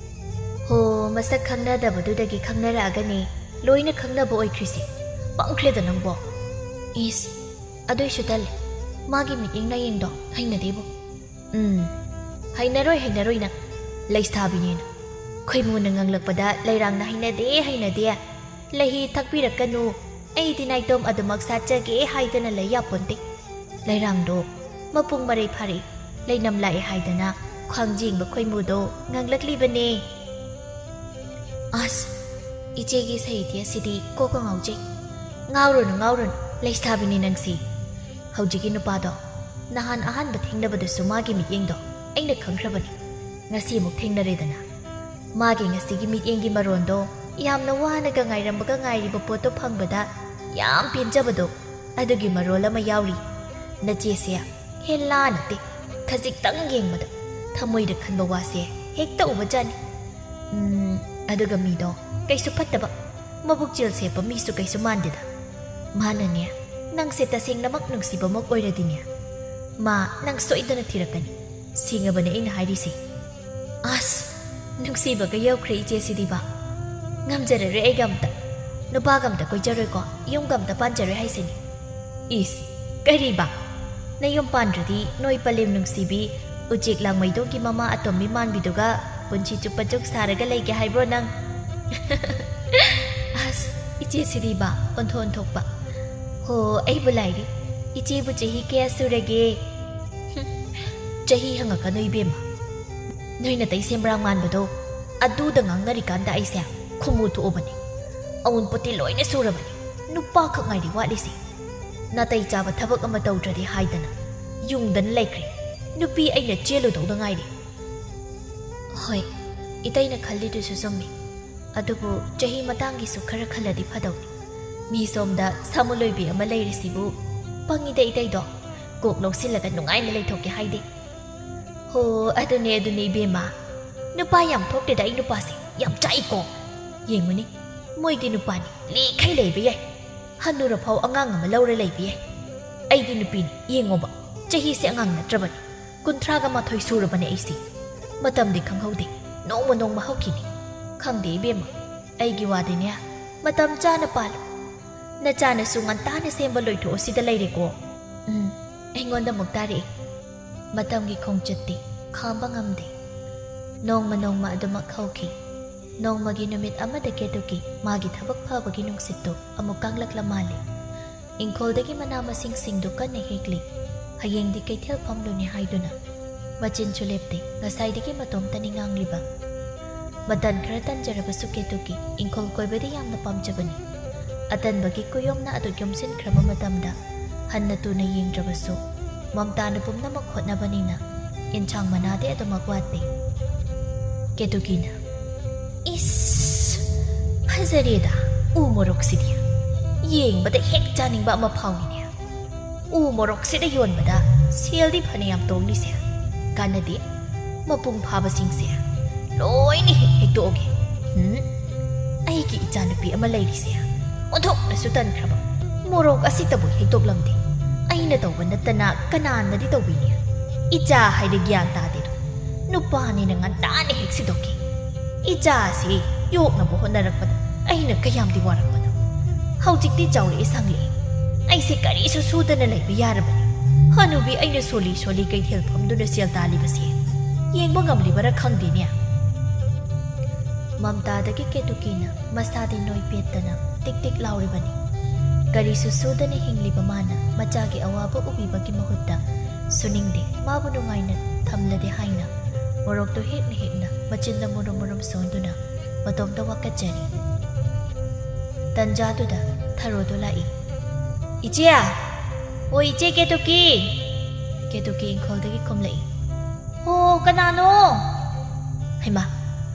"ꯍꯣ, ꯃꯁꯛ ꯈꯪꯅꯗꯕꯗꯨꯗꯒꯤ ꯈꯪꯅꯔꯛꯑꯒꯅꯦ ꯂꯣꯏꯅ ꯈꯪꯅꯕ ꯑꯣꯏꯈ꯭ꯔꯤꯁꯦ꯫ ꯄꯪꯈ꯭ꯔꯦꯗ ꯅꯪꯕꯣ꯫" "ꯏꯁ, ꯑꯗꯨꯏꯁꯨ ꯇꯜꯂꯦ꯫ ꯃꯥꯒꯤ ꯃꯤꯠꯌꯦꯡ ꯅꯥꯌꯦꯡꯗꯣ ꯍꯩꯅꯗꯦꯕꯣ꯫" "ꯎꯝ, ꯍꯩꯅꯔꯣꯏ, ꯍꯩꯅꯔꯣꯏ ꯅꯪ꯫ ꯂꯩꯁꯥꯕꯤꯅꯦꯅ꯫ ꯈꯣꯏꯃꯨꯅ ꯉꯥꯡꯂꯛꯄꯗ ꯂꯩꯔꯥꯡꯅ ꯍꯩꯅꯗꯦ, ꯍꯩꯅꯗꯦ꯫ ꯂꯩꯍꯤ ꯊꯛꯄꯤꯔꯛꯀꯅꯨ, ꯑꯩꯗꯤ ꯅꯥꯏꯇꯣꯝ ꯑꯗꯨꯃꯛ ꯁꯥꯠꯆꯒꯦ ꯍꯥꯏꯗꯅ ꯂꯩ ꯌꯥꯄꯣꯟꯇꯦ꯫ ꯂꯩꯔꯥꯡꯗꯣ ꯃꯄꯨꯡ ꯃꯔꯩ ꯐꯥꯔꯛꯏ, ꯂꯩꯅꯝ ꯂꯥꯛꯑꯦ ꯍꯥꯏꯗꯅ ꯈ꯭ꯋꯥꯡꯖꯦꯡꯕ ꯈꯣꯏꯃꯨꯗꯣ ꯉꯥꯡꯂꯛꯂꯤꯕꯅꯦ꯫" ꯑꯁ, ꯏꯆꯦꯒꯤ ꯁꯍꯤꯇ꯭ꯌ ꯑꯁꯤꯗꯤ ꯀꯣꯛꯀ ꯉꯥꯎꯖꯩ꯫ "ꯉꯥꯎꯔꯨꯅꯨ, ꯉꯥꯎꯔꯨꯅꯨ, ꯂꯩꯁꯥꯕꯤꯅꯤ ꯅꯪꯁꯤ꯫ ꯍꯧꯖꯤꯛꯀꯤ ꯅꯨꯄꯥꯗꯣ ꯅꯍꯥꯟ ꯑꯍꯥꯟꯕ ꯊꯦꯡꯅꯕꯗꯁꯨ ꯃꯥꯒꯤ ꯃꯤꯠꯌꯦꯡꯗꯣ ꯑꯩꯅ ꯈꯪꯈ꯭ꯔꯕꯅꯤ꯫ ꯉꯁꯤ ꯑꯃꯨꯛ ꯊꯦꯡꯅꯔꯦꯗꯅ꯫ ꯃꯥꯒꯤ ꯉꯁꯤꯒꯤ ꯃꯤꯠꯌꯦꯡꯒꯤ ꯃꯔꯣꯟꯗꯣ ꯌꯥꯝꯅ ꯋꯥꯅꯒ ꯉꯥꯏꯔꯝꯕꯒ ꯉꯥꯏꯔꯤꯕ ꯄꯣꯠꯇꯣ ꯐꯪꯕꯗ ꯌꯥꯝ ꯄꯦꯟꯖꯕꯗꯣ, ꯑꯗꯨꯒꯤ ꯃꯔꯣꯜ ꯑꯃ ꯌꯥꯎꯔꯤ꯫ ꯅꯆꯦꯁꯦ ꯍꯦꯂꯥ ꯅꯠꯇꯦ, ꯈꯖꯤꯛꯇꯪ ꯌꯦꯡꯕꯗ ꯊꯃꯣꯏꯗ ꯈꯟꯕ ꯋꯥꯁꯦ ꯍꯦꯛꯇ ꯎꯕꯖꯥꯠꯅꯤ꯫ ꯎꯝ, ꯑꯗꯨꯒ ꯃꯤꯗꯣ ꯀꯩꯁꯨ ꯐꯠꯇꯕ, ꯃꯕꯨꯛ ꯆꯦꯜ ꯁꯦꯞꯄ ꯃꯤꯁꯨ ꯀꯩꯁꯨ ꯃꯥꯟꯗꯦꯗ꯫ ꯃꯥꯅꯅꯦ, ꯅꯪꯁꯦ ꯇꯁꯦꯡꯅꯃꯛ ꯅꯨꯡꯁꯤꯕꯃꯛ ꯑꯣꯏꯔꯗꯤꯅꯦ, ꯃꯥ, ꯅꯪ ꯁꯣꯏꯗꯅ ꯊꯤꯔꯛꯀꯅꯤ꯫ ꯁꯦꯡꯉꯕꯅꯦ ꯑꯩꯅ ꯍꯥꯏꯔꯤꯁꯦ꯫ ꯑꯁ, ꯅꯨꯡꯁꯤꯕꯒ ꯌꯧꯈ꯭ꯔꯦ ꯏꯆꯦ ꯁꯤꯗꯤꯕ꯫ ꯉꯝꯖꯔꯔꯣꯏ ꯑꯩꯒ ꯑꯝꯇ꯫ ꯅꯨꯄꯥꯒ ꯑꯝꯇ ꯀꯣꯏꯖꯔꯣꯏꯀꯣ, ꯌꯨꯝꯒ ꯑꯝꯇ ꯄꯥꯟꯖꯔꯣꯏ ꯍꯥꯏꯁꯤꯅꯤ꯫ ꯏꯁ, ꯀꯔꯤꯕ? ꯅꯌꯨꯝ ꯄꯥꯟꯗ꯭ꯔꯗꯤ ꯅꯣꯏ ꯄꯂꯦꯝ ꯅꯨꯡꯁꯤꯕꯤ, ꯎꯆꯦꯛ ꯂꯥꯡꯃꯩꯗꯣꯡꯒꯤ ꯃꯃꯥ ꯑꯇꯣꯝꯕꯤ ꯃꯥꯟꯕꯤꯗꯨꯒ ꯄꯨꯟꯁꯤ ꯆꯨꯞꯄ ꯖꯨꯛ ꯁꯥꯔꯒ ꯂꯩꯒꯦ ꯍꯥꯏꯕ꯭ꯔꯣ ꯅꯪ? ꯑꯁ, ꯏꯆꯦ ꯁꯤꯗꯤꯕ, ꯑꯣꯟꯊꯣꯛ ꯑꯣꯟꯊꯣꯛꯄ꯫ ꯍꯣ, ꯑꯩꯕꯨ ꯂꯥꯏꯔꯤ꯫ ꯏꯆꯦꯕꯨ ꯆꯍꯤ ꯀꯌꯥ ꯁꯨꯔꯒꯦ? ꯍꯨꯝ, ꯆꯍꯤ ꯍꯪꯉꯛꯀꯅꯨ ꯏꯕꯦꯝꯃ꯫ ꯅꯣꯏ ꯅꯇꯩ ꯁꯦꯝꯕ꯭ꯔꯥ ꯃꯥꯟꯕꯗꯣ, ꯑꯗꯨꯗ ꯉꯥꯡꯅꯔꯤꯀꯥꯟꯗ ꯑꯩꯁꯦ ꯈꯨꯝꯃꯨ ꯊꯣꯛꯑꯕꯅꯤ꯫ ꯑꯎꯟꯄꯣꯠꯇꯤ ꯂꯣꯏꯅ ꯁꯨꯔꯕꯅꯤ꯫ ꯅꯨꯄꯥꯈꯛ ꯉꯥꯏꯔꯤ ꯋꯥꯠꯂꯤꯁꯦ꯫ ꯅꯥꯇꯩ ꯆꯥꯕ ꯊꯕꯛ ꯑꯃ ꯇꯧꯗ꯭ꯔꯗꯤ ꯍꯥꯏꯗꯅ ꯌꯨꯡꯗꯅ ꯂꯩꯈ꯭ꯔꯦ꯫ ꯅꯨꯄꯤ ꯑꯩꯅ ꯆꯦꯜꯂꯨꯗꯧꯗ ꯉꯥꯏꯔꯤ꯫ ꯍꯣꯏ, ꯏꯇꯩꯅ ꯈꯜꯂꯤꯗꯨꯁꯨ ꯆꯨꯝꯃꯤ꯫ ꯑꯗꯨꯕꯨ ꯆꯍꯤ ꯃꯇꯥꯡꯒꯤꯁꯨ ꯈꯔ ꯈꯜꯂꯗꯤ ꯐꯗꯧꯅꯤ꯫ ꯃꯤ ꯁꯣꯝꯗ ꯁꯥꯃꯨ ꯂꯣꯏꯕꯤ ꯑꯃ ꯂꯩꯔꯤꯁꯤꯕꯨ ꯄꯪꯉꯤꯗ ꯏꯇꯩꯗꯣ꯫ ꯀꯣꯛ ꯂꯧꯁꯤꯜꯂꯒ ꯅꯨꯡꯉꯥꯏꯅ ꯂꯩꯊꯣꯛꯀꯦ ꯍꯥꯏꯗꯦ꯫ ꯍꯣ, ꯑꯗꯨꯅꯦ, ꯑꯗꯨꯅꯦ ꯏꯕꯦꯝꯃ꯫ ꯅꯨꯄꯥ ꯌꯥꯝ ꯊꯣꯛꯇꯦꯗ ꯑꯩ ꯅꯨꯄꯥꯁꯦ꯫ ꯌꯥꯝ ꯆꯥꯛꯏꯀꯣ꯫ ꯌꯦꯡꯉꯨꯅꯦ, ꯃꯣꯏꯗꯤ ꯅꯨꯄꯥꯅꯤ, ꯂꯦꯈꯩ ꯂꯩꯕ ꯌꯥꯏ꯫ ꯍꯟꯅꯨꯔꯐꯥꯎ ꯑꯉꯥꯡ ꯑꯃ ꯂꯧꯔ ꯂꯩꯕ ꯌꯥꯏ꯫ ꯑꯩꯗꯤ ꯅꯨꯄꯤꯅꯤ, ꯌꯦꯡꯉꯣꯕ, ꯆꯍꯤꯁꯦ ꯑꯉꯥꯡ ꯅꯠꯇ꯭ꯔꯕꯅꯤ꯫ ꯀꯨꯟꯊ꯭ꯔꯥꯒ ꯃꯥꯊꯣꯏ ꯁꯨꯔꯕꯅꯦ ꯑꯩꯁꯦ꯫ ꯃꯇꯝꯗꯤ ꯈꯪꯍꯧꯗꯦ, ꯅꯣꯡꯃ ꯅꯣꯡꯃ ꯍꯧꯈꯤꯅꯤ꯫ ꯈꯪꯗꯦ ꯏꯕꯦꯝꯃ, ꯑꯩꯒꯤ ꯋꯥꯗꯤꯅꯦ, ꯃꯇꯝ ꯆꯥꯅ ꯄꯥꯜꯂꯨ꯫ ꯅꯆꯥꯅꯁꯨ ꯉꯟꯇꯥꯅ ꯁꯦꯝꯕ ꯂꯣꯏꯊꯣꯛꯑꯣ ꯁꯤꯗ ꯂꯩꯔꯦꯀꯣ꯫ ꯎꯝ, ꯑꯩꯉꯣꯟꯗ ꯑꯃꯨꯛ ꯇꯥꯔꯛꯑꯦ꯫ ꯃꯇꯝꯒꯤ ꯈꯣꯡꯆꯠꯇꯤ ꯈꯥꯝꯕ ꯉꯝꯗꯦ꯫ ꯅꯣꯡꯃ ꯅꯣꯡꯃ ꯑꯗꯨꯃꯛ ꯍꯧꯈꯤ꯫ ꯅꯣꯡꯃꯒꯤ ꯅꯨꯃꯤꯠ ꯑꯃꯗ ꯀꯦꯇꯨꯀꯤ ꯃꯥꯒꯤ ꯊꯕꯛ ꯐꯕꯒꯤ ꯅꯨꯡꯁꯤꯠꯇꯨ ꯑꯃꯨꯛ ꯀꯥꯡꯂꯛꯂ ꯃꯥꯜꯂꯦ꯫ ꯏꯪꯈꯣꯜꯗꯒꯤ ꯃꯅꯥ ꯃꯁꯤꯡꯁꯤꯡꯗꯨ ꯀꯟꯅ ꯍꯦꯛꯂꯤ꯫ ꯍꯌꯦꯡꯗꯤ ꯀꯩꯊꯦꯜ ꯐꯝꯂꯨꯅꯤ ꯍꯥꯏꯗꯨꯅ꯫ ꯃꯆꯤꯟꯁꯨ ꯂꯦꯞꯇꯦ, ꯉꯁꯥꯏꯗꯒꯤ ꯃꯇꯣꯝꯇꯅꯤ ꯉꯥꯡꯂꯤꯕ꯫ ꯃꯇꯟ ꯈꯔ ꯇꯟꯖꯔꯕꯁꯨ ꯀꯦꯇꯨꯀꯤ ꯏꯪꯈꯣꯜ ꯀꯣꯏꯕꯗꯤ ꯌꯥꯝꯅ ꯄꯥꯝꯖꯕꯅꯤ꯫ ꯑꯇꯟꯕꯒꯤ ꯀꯨꯌꯣꯝꯅ ꯑꯗꯨ ꯌꯣꯝꯁꯤꯟꯈ꯭ꯔꯕ ꯃꯇꯝꯗ ꯍꯟꯅ ꯇꯨꯅ ꯌꯦꯡꯗ꯭ꯔꯕꯁꯨ ꯃꯝꯇꯥꯅ ꯄꯨꯝꯅꯃꯛ ꯍꯣꯠꯅꯕꯅꯤꯅ ꯏꯟꯁꯥꯡ ꯃꯅꯥꯗꯤ ꯑꯗꯨꯃꯛ ꯋꯥꯠꯇꯦ꯫ ꯀꯦꯇꯨꯀꯤꯅ, "ꯏꯁ, ꯐꯖꯔꯦꯗ, ꯎ ꯃꯣꯔꯣꯛꯁꯤꯗꯤ꯫ ꯌꯦꯡꯕꯗ ꯍꯦꯛ ꯆꯥꯅꯤꯡꯕ ꯑꯃ ꯐꯥꯎꯏꯅꯦ꯫ ꯎ ꯃꯣꯔꯣꯛꯁꯤꯗ ꯌꯣꯟꯕꯗ ꯁꯦꯜꯗꯤ ꯐꯅꯌꯥꯝ ꯇꯣꯡꯅꯤꯁꯦ꯫ ꯀꯥꯟꯅꯗꯦ, ꯃꯄꯨꯡ ꯐꯥꯕꯁꯤꯡꯁꯦ ꯂꯣꯏꯅ ꯍꯦꯛ ꯍꯦꯛꯇꯣꯛꯑꯒꯦ꯫ ꯍꯨꯝ, ꯑꯩꯒꯤ ꯏꯆꯥꯅꯨꯄꯤ ꯑꯃ ꯂꯩꯔꯤꯁꯦ ꯑꯣꯟꯊꯣꯛꯅꯁꯨ ꯇꯟꯈ꯭ꯔꯕ꯫ ꯃꯣꯔꯣꯛ ꯑꯁꯤꯇꯕꯨ ꯍꯦꯛꯇꯣꯛꯂꯝꯗꯦ꯫ ꯑꯩ ꯑꯩꯅ ꯇꯧꯕ ꯅꯠꯇꯅ ꯀꯅꯥꯅꯗꯤ ꯇꯧꯕꯤꯅꯤ? ꯏꯆꯥ ꯍꯥꯏꯔꯦ ꯒ꯭ꯌꯥꯟ ꯇꯥꯗꯦꯗꯣ꯫ ꯅꯨꯄꯥꯅꯤꯅ ꯉꯟꯇꯥꯅ ꯍꯦꯛ ꯁꯤꯗꯣꯛꯈꯤ꯫ ꯏꯆꯥꯁꯤ ꯌꯣꯛꯅꯕ ꯍꯣꯠꯅꯔꯛꯄꯗ ꯑꯩꯅ ꯀꯌꯥꯝꯗꯤ ꯋꯥꯔꯛꯄꯅꯣ꯫ ꯍꯧꯖꯤꯛꯇꯤ ꯆꯥꯎꯔꯛꯑꯦ ꯁꯪꯂꯛꯑꯦ꯫ ꯑꯩꯁꯦ ꯀꯔꯤꯁꯨ ꯁꯨꯗꯅ ꯂꯩꯕ ꯌꯥꯔꯕꯅꯤ꯫ ꯍꯅꯨꯕꯤ ꯑꯩꯅ ꯁꯣꯜꯂꯤ ꯁꯣꯜꯂꯤ ꯀꯩꯊꯦꯜ ꯐꯝꯗꯨꯅ ꯁꯦꯜ ꯇꯥꯜꯂꯤꯕꯁꯦ ꯌꯦꯡꯕ ꯉꯝꯂꯤꯕꯔꯥ ꯈꯪꯗꯦꯅꯦ꯫ ꯃꯝꯇꯥꯗꯒꯤ ꯀꯦꯇꯨꯀꯤꯅ ꯃꯁꯥꯗꯤ ꯅꯣꯏ ꯄꯦꯠꯇꯅ ꯇꯤꯛ ꯇꯤꯛ ꯂꯥꯎꯔꯤꯕꯅꯤ꯫ ꯀꯔꯤꯁꯨ ꯁꯨꯗꯅ ꯍꯤꯡꯂꯤꯕ ꯃꯥꯅ ꯃꯆꯥꯒꯤ ꯑꯋꯥꯕ ꯎꯕꯤꯕꯒꯤ ꯃꯍꯨꯠꯇ ꯁꯨꯅꯤꯡꯗꯦ, ꯃꯥꯕꯨ ꯅꯨꯡꯉꯥꯏꯅ ꯊꯝꯂꯗꯦ ꯍꯥꯏꯅ ꯃꯣꯔꯣꯛꯇꯨ ꯍꯦꯛꯅ ꯍꯦꯛꯅ ꯃꯆꯤꯟꯗ ꯃꯨꯔꯨꯝ ꯃꯨꯔꯨꯝ ꯁꯣꯟꯗꯨꯅ ꯃꯇꯣꯝꯇ ꯋꯥꯀꯠꯆꯔꯤ꯫ ꯇꯟꯖꯥꯗꯨꯗ ꯊꯔꯣꯗꯨ ꯂꯥꯛꯏ꯫ "ꯏꯆꯦ! ꯑꯣ ꯏꯆꯦ ꯀꯦꯇꯨꯀꯤ!" ꯀꯦꯇꯨꯀꯤ ꯏꯪꯈꯣꯜꯗꯒꯤ ꯀꯨꯝꯂꯛꯏ꯫ "ꯑꯣ, ꯀꯅꯥꯅꯣ? ꯍꯩꯃꯥ,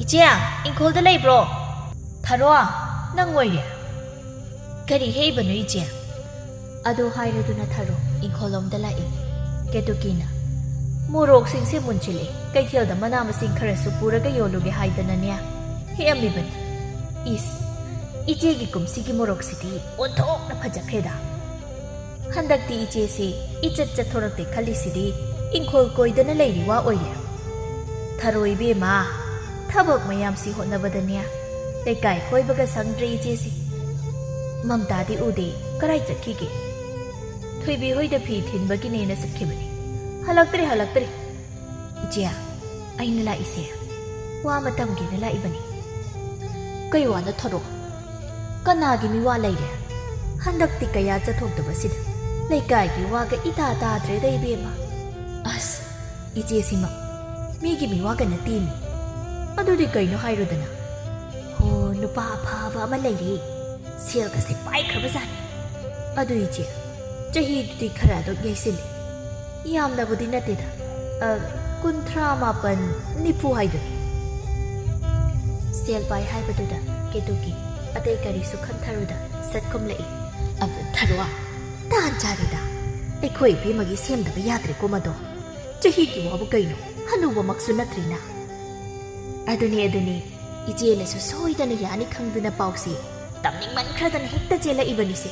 ꯏꯆꯦ, ꯏꯪꯈꯣꯜꯗ ꯂꯩꯕ꯭ꯔꯣ? ꯊꯔꯣ, ꯅꯪ ꯑꯣꯏꯔꯦ? ꯀꯔꯤ ꯍꯦꯛꯏꯕꯅꯣ ꯏꯆꯦ?" ꯑꯗꯨ ꯍꯥꯏꯔꯗꯨꯅ ꯊꯔꯣ ꯏꯪꯈꯣꯜꯂꯣꯝꯗ ꯂꯥꯛꯏ꯫ ꯀꯦꯇꯨꯀꯤꯅ, "ꯃꯣꯔꯣꯛꯁꯤꯡꯁꯦ ꯃꯨꯟꯁꯤꯜꯂꯦ, ꯀꯩꯊꯦꯜꯗ ꯃꯅꯥ ꯃꯁꯤꯡ ꯈꯔꯁꯨ ꯄꯨꯔꯒ ꯌꯣꯜꯂꯨꯒꯦ ꯍꯥꯏꯗꯅꯅꯦ ꯍꯦꯛꯑꯝꯃꯤꯕꯅꯤ꯫ ꯏꯁ, ꯏꯆꯦꯒꯤ ꯀꯨꯝꯁꯤꯒꯤ ꯃꯣꯔꯣꯛꯁꯤꯗꯤ ꯑꯣꯟꯊꯣꯛꯅ ꯐꯖꯈ꯭ꯔꯦꯗ꯫ ꯍꯟꯗꯛꯇꯤ ꯏꯆꯦꯁꯤ ꯏꯆꯠ ꯆꯠꯊꯣꯔꯛꯇꯦ ꯈꯜꯂꯤꯁꯤꯗꯤ ꯏꯪꯈꯣꯜ ꯀꯣꯏꯗꯅ ꯂꯩꯔꯤ ꯋꯥ ꯑꯣꯏꯔꯦ꯫ ꯊꯔꯣ ꯏꯕꯦꯝꯃ, ꯊꯕꯛ ꯃꯌꯥꯝꯁꯤ ꯍꯣꯠꯅꯕꯗꯅꯦ ꯂꯩꯀꯥꯏ ꯀꯣꯏꯕꯒ ꯁꯪꯗ꯭ꯔꯦ ꯏꯆꯦꯁꯤ꯫ ꯃꯝꯇꯥꯗꯤ ꯎꯗꯦ, ꯀꯔꯥꯏ ꯆꯠꯈꯤꯒꯦ? ꯊꯣꯏꯕꯤ ꯍꯣꯏꯗ ꯐꯤ ꯊꯤꯟꯕꯒꯤꯅꯦꯅ ꯆꯠꯈꯤꯕꯅꯤ꯫ ꯍꯜꯂꯛꯇ꯭ꯔꯤ, ꯍꯜꯂꯛꯇ꯭ꯔꯤ꯫ ꯏꯆꯦ, ꯑꯩꯅ ꯂꯥꯛꯏꯁꯦ ꯋꯥ ꯑꯃ ꯇꯝꯒꯦꯅ ꯂꯥꯛꯏꯕꯅꯤ꯫" "ꯀꯩ ꯋꯥꯅꯣ ꯊꯔꯣ? ꯀꯅꯥꯒꯤ ꯃꯤꯋꯥ ꯂꯩꯔꯦ? ꯍꯟꯗꯛꯇꯤ ꯀꯌꯥ ꯆꯠꯊꯣꯛꯇꯕꯁꯤꯗ ꯂꯩꯀꯥꯏꯒꯤ ꯋꯥꯒ ꯏꯇꯥ ꯇꯥꯗ꯭ꯔꯦꯗ ꯏꯕꯦꯝꯃ꯫ ꯑꯁ, ꯏꯆꯦꯁꯤꯃ ꯃꯤꯒꯤ ꯃꯤꯋꯥꯒ ꯅꯠꯇꯦꯃꯤ꯫ ꯑꯗꯨꯗꯤ ꯀꯩꯅꯣ ꯍꯥꯏꯔꯨꯗꯅ? ꯍꯣ, ꯅꯨꯄꯥ ꯑꯐꯕ ꯑꯃ ꯂꯩꯔꯦ꯫ ꯁꯦꯜꯒꯁꯦ ꯄꯥꯏꯈ꯭ꯔꯕꯖꯥꯠꯅꯤ꯫ ꯑꯗꯨ ꯏꯆꯦ, ꯆꯍꯤꯗꯨꯗꯤ ꯈꯔ ꯑꯗꯨꯝ ꯌꯩꯁꯤꯜꯂꯦ꯫ ꯌꯥꯝꯅꯕꯨꯗꯤ ꯅꯠꯇꯦꯗ, ꯑ, ꯀꯨꯟꯊ꯭ꯔꯥ ꯃꯥꯄꯟ, ꯅꯤꯐꯨ ꯍꯥꯏꯗꯨꯅꯤ꯫" ꯁꯦꯜ ꯄꯥꯏ ꯍꯥꯏꯕꯗꯨꯗ ꯀꯦꯇꯨꯀꯤ ꯑꯇꯩ ꯀꯔꯤꯁꯨ ꯈꯟꯊꯔꯨꯗ ꯁꯠ ꯈꯨꯝꯂꯛꯏ꯫ "ꯑꯗꯨ ꯊꯔꯣ, ꯇꯥꯟ ꯆꯥꯔꯦꯗ꯫ ꯑꯩꯈꯣꯏ ꯏꯕꯦꯝꯃꯒꯤ ꯁꯦꯝꯗꯕ ꯌꯥꯗ꯭ꯔꯦꯀꯣ ꯃꯗꯣ꯫ ꯆꯍꯤꯒꯤ ꯋꯥꯕꯨ ꯀꯩꯅꯣ, ꯍꯅꯨꯕꯃꯛꯁꯨ ꯅꯠꯇ꯭ꯔꯤꯅ꯫" "ꯑꯗꯨꯅꯤ, ꯑꯗꯨꯅꯤ, ꯏꯆꯦꯅꯁꯨ ꯁꯣꯏꯗꯅ ꯌꯥꯅꯤ ꯈꯪꯗꯨꯅ ꯄꯥꯎꯁꯦ ꯇꯝꯅꯤꯡꯃꯟꯈ꯭ꯔꯗꯅ ꯍꯦꯛꯇ ꯆꯦꯜꯂꯛꯏꯕꯅꯤꯁꯦ꯫"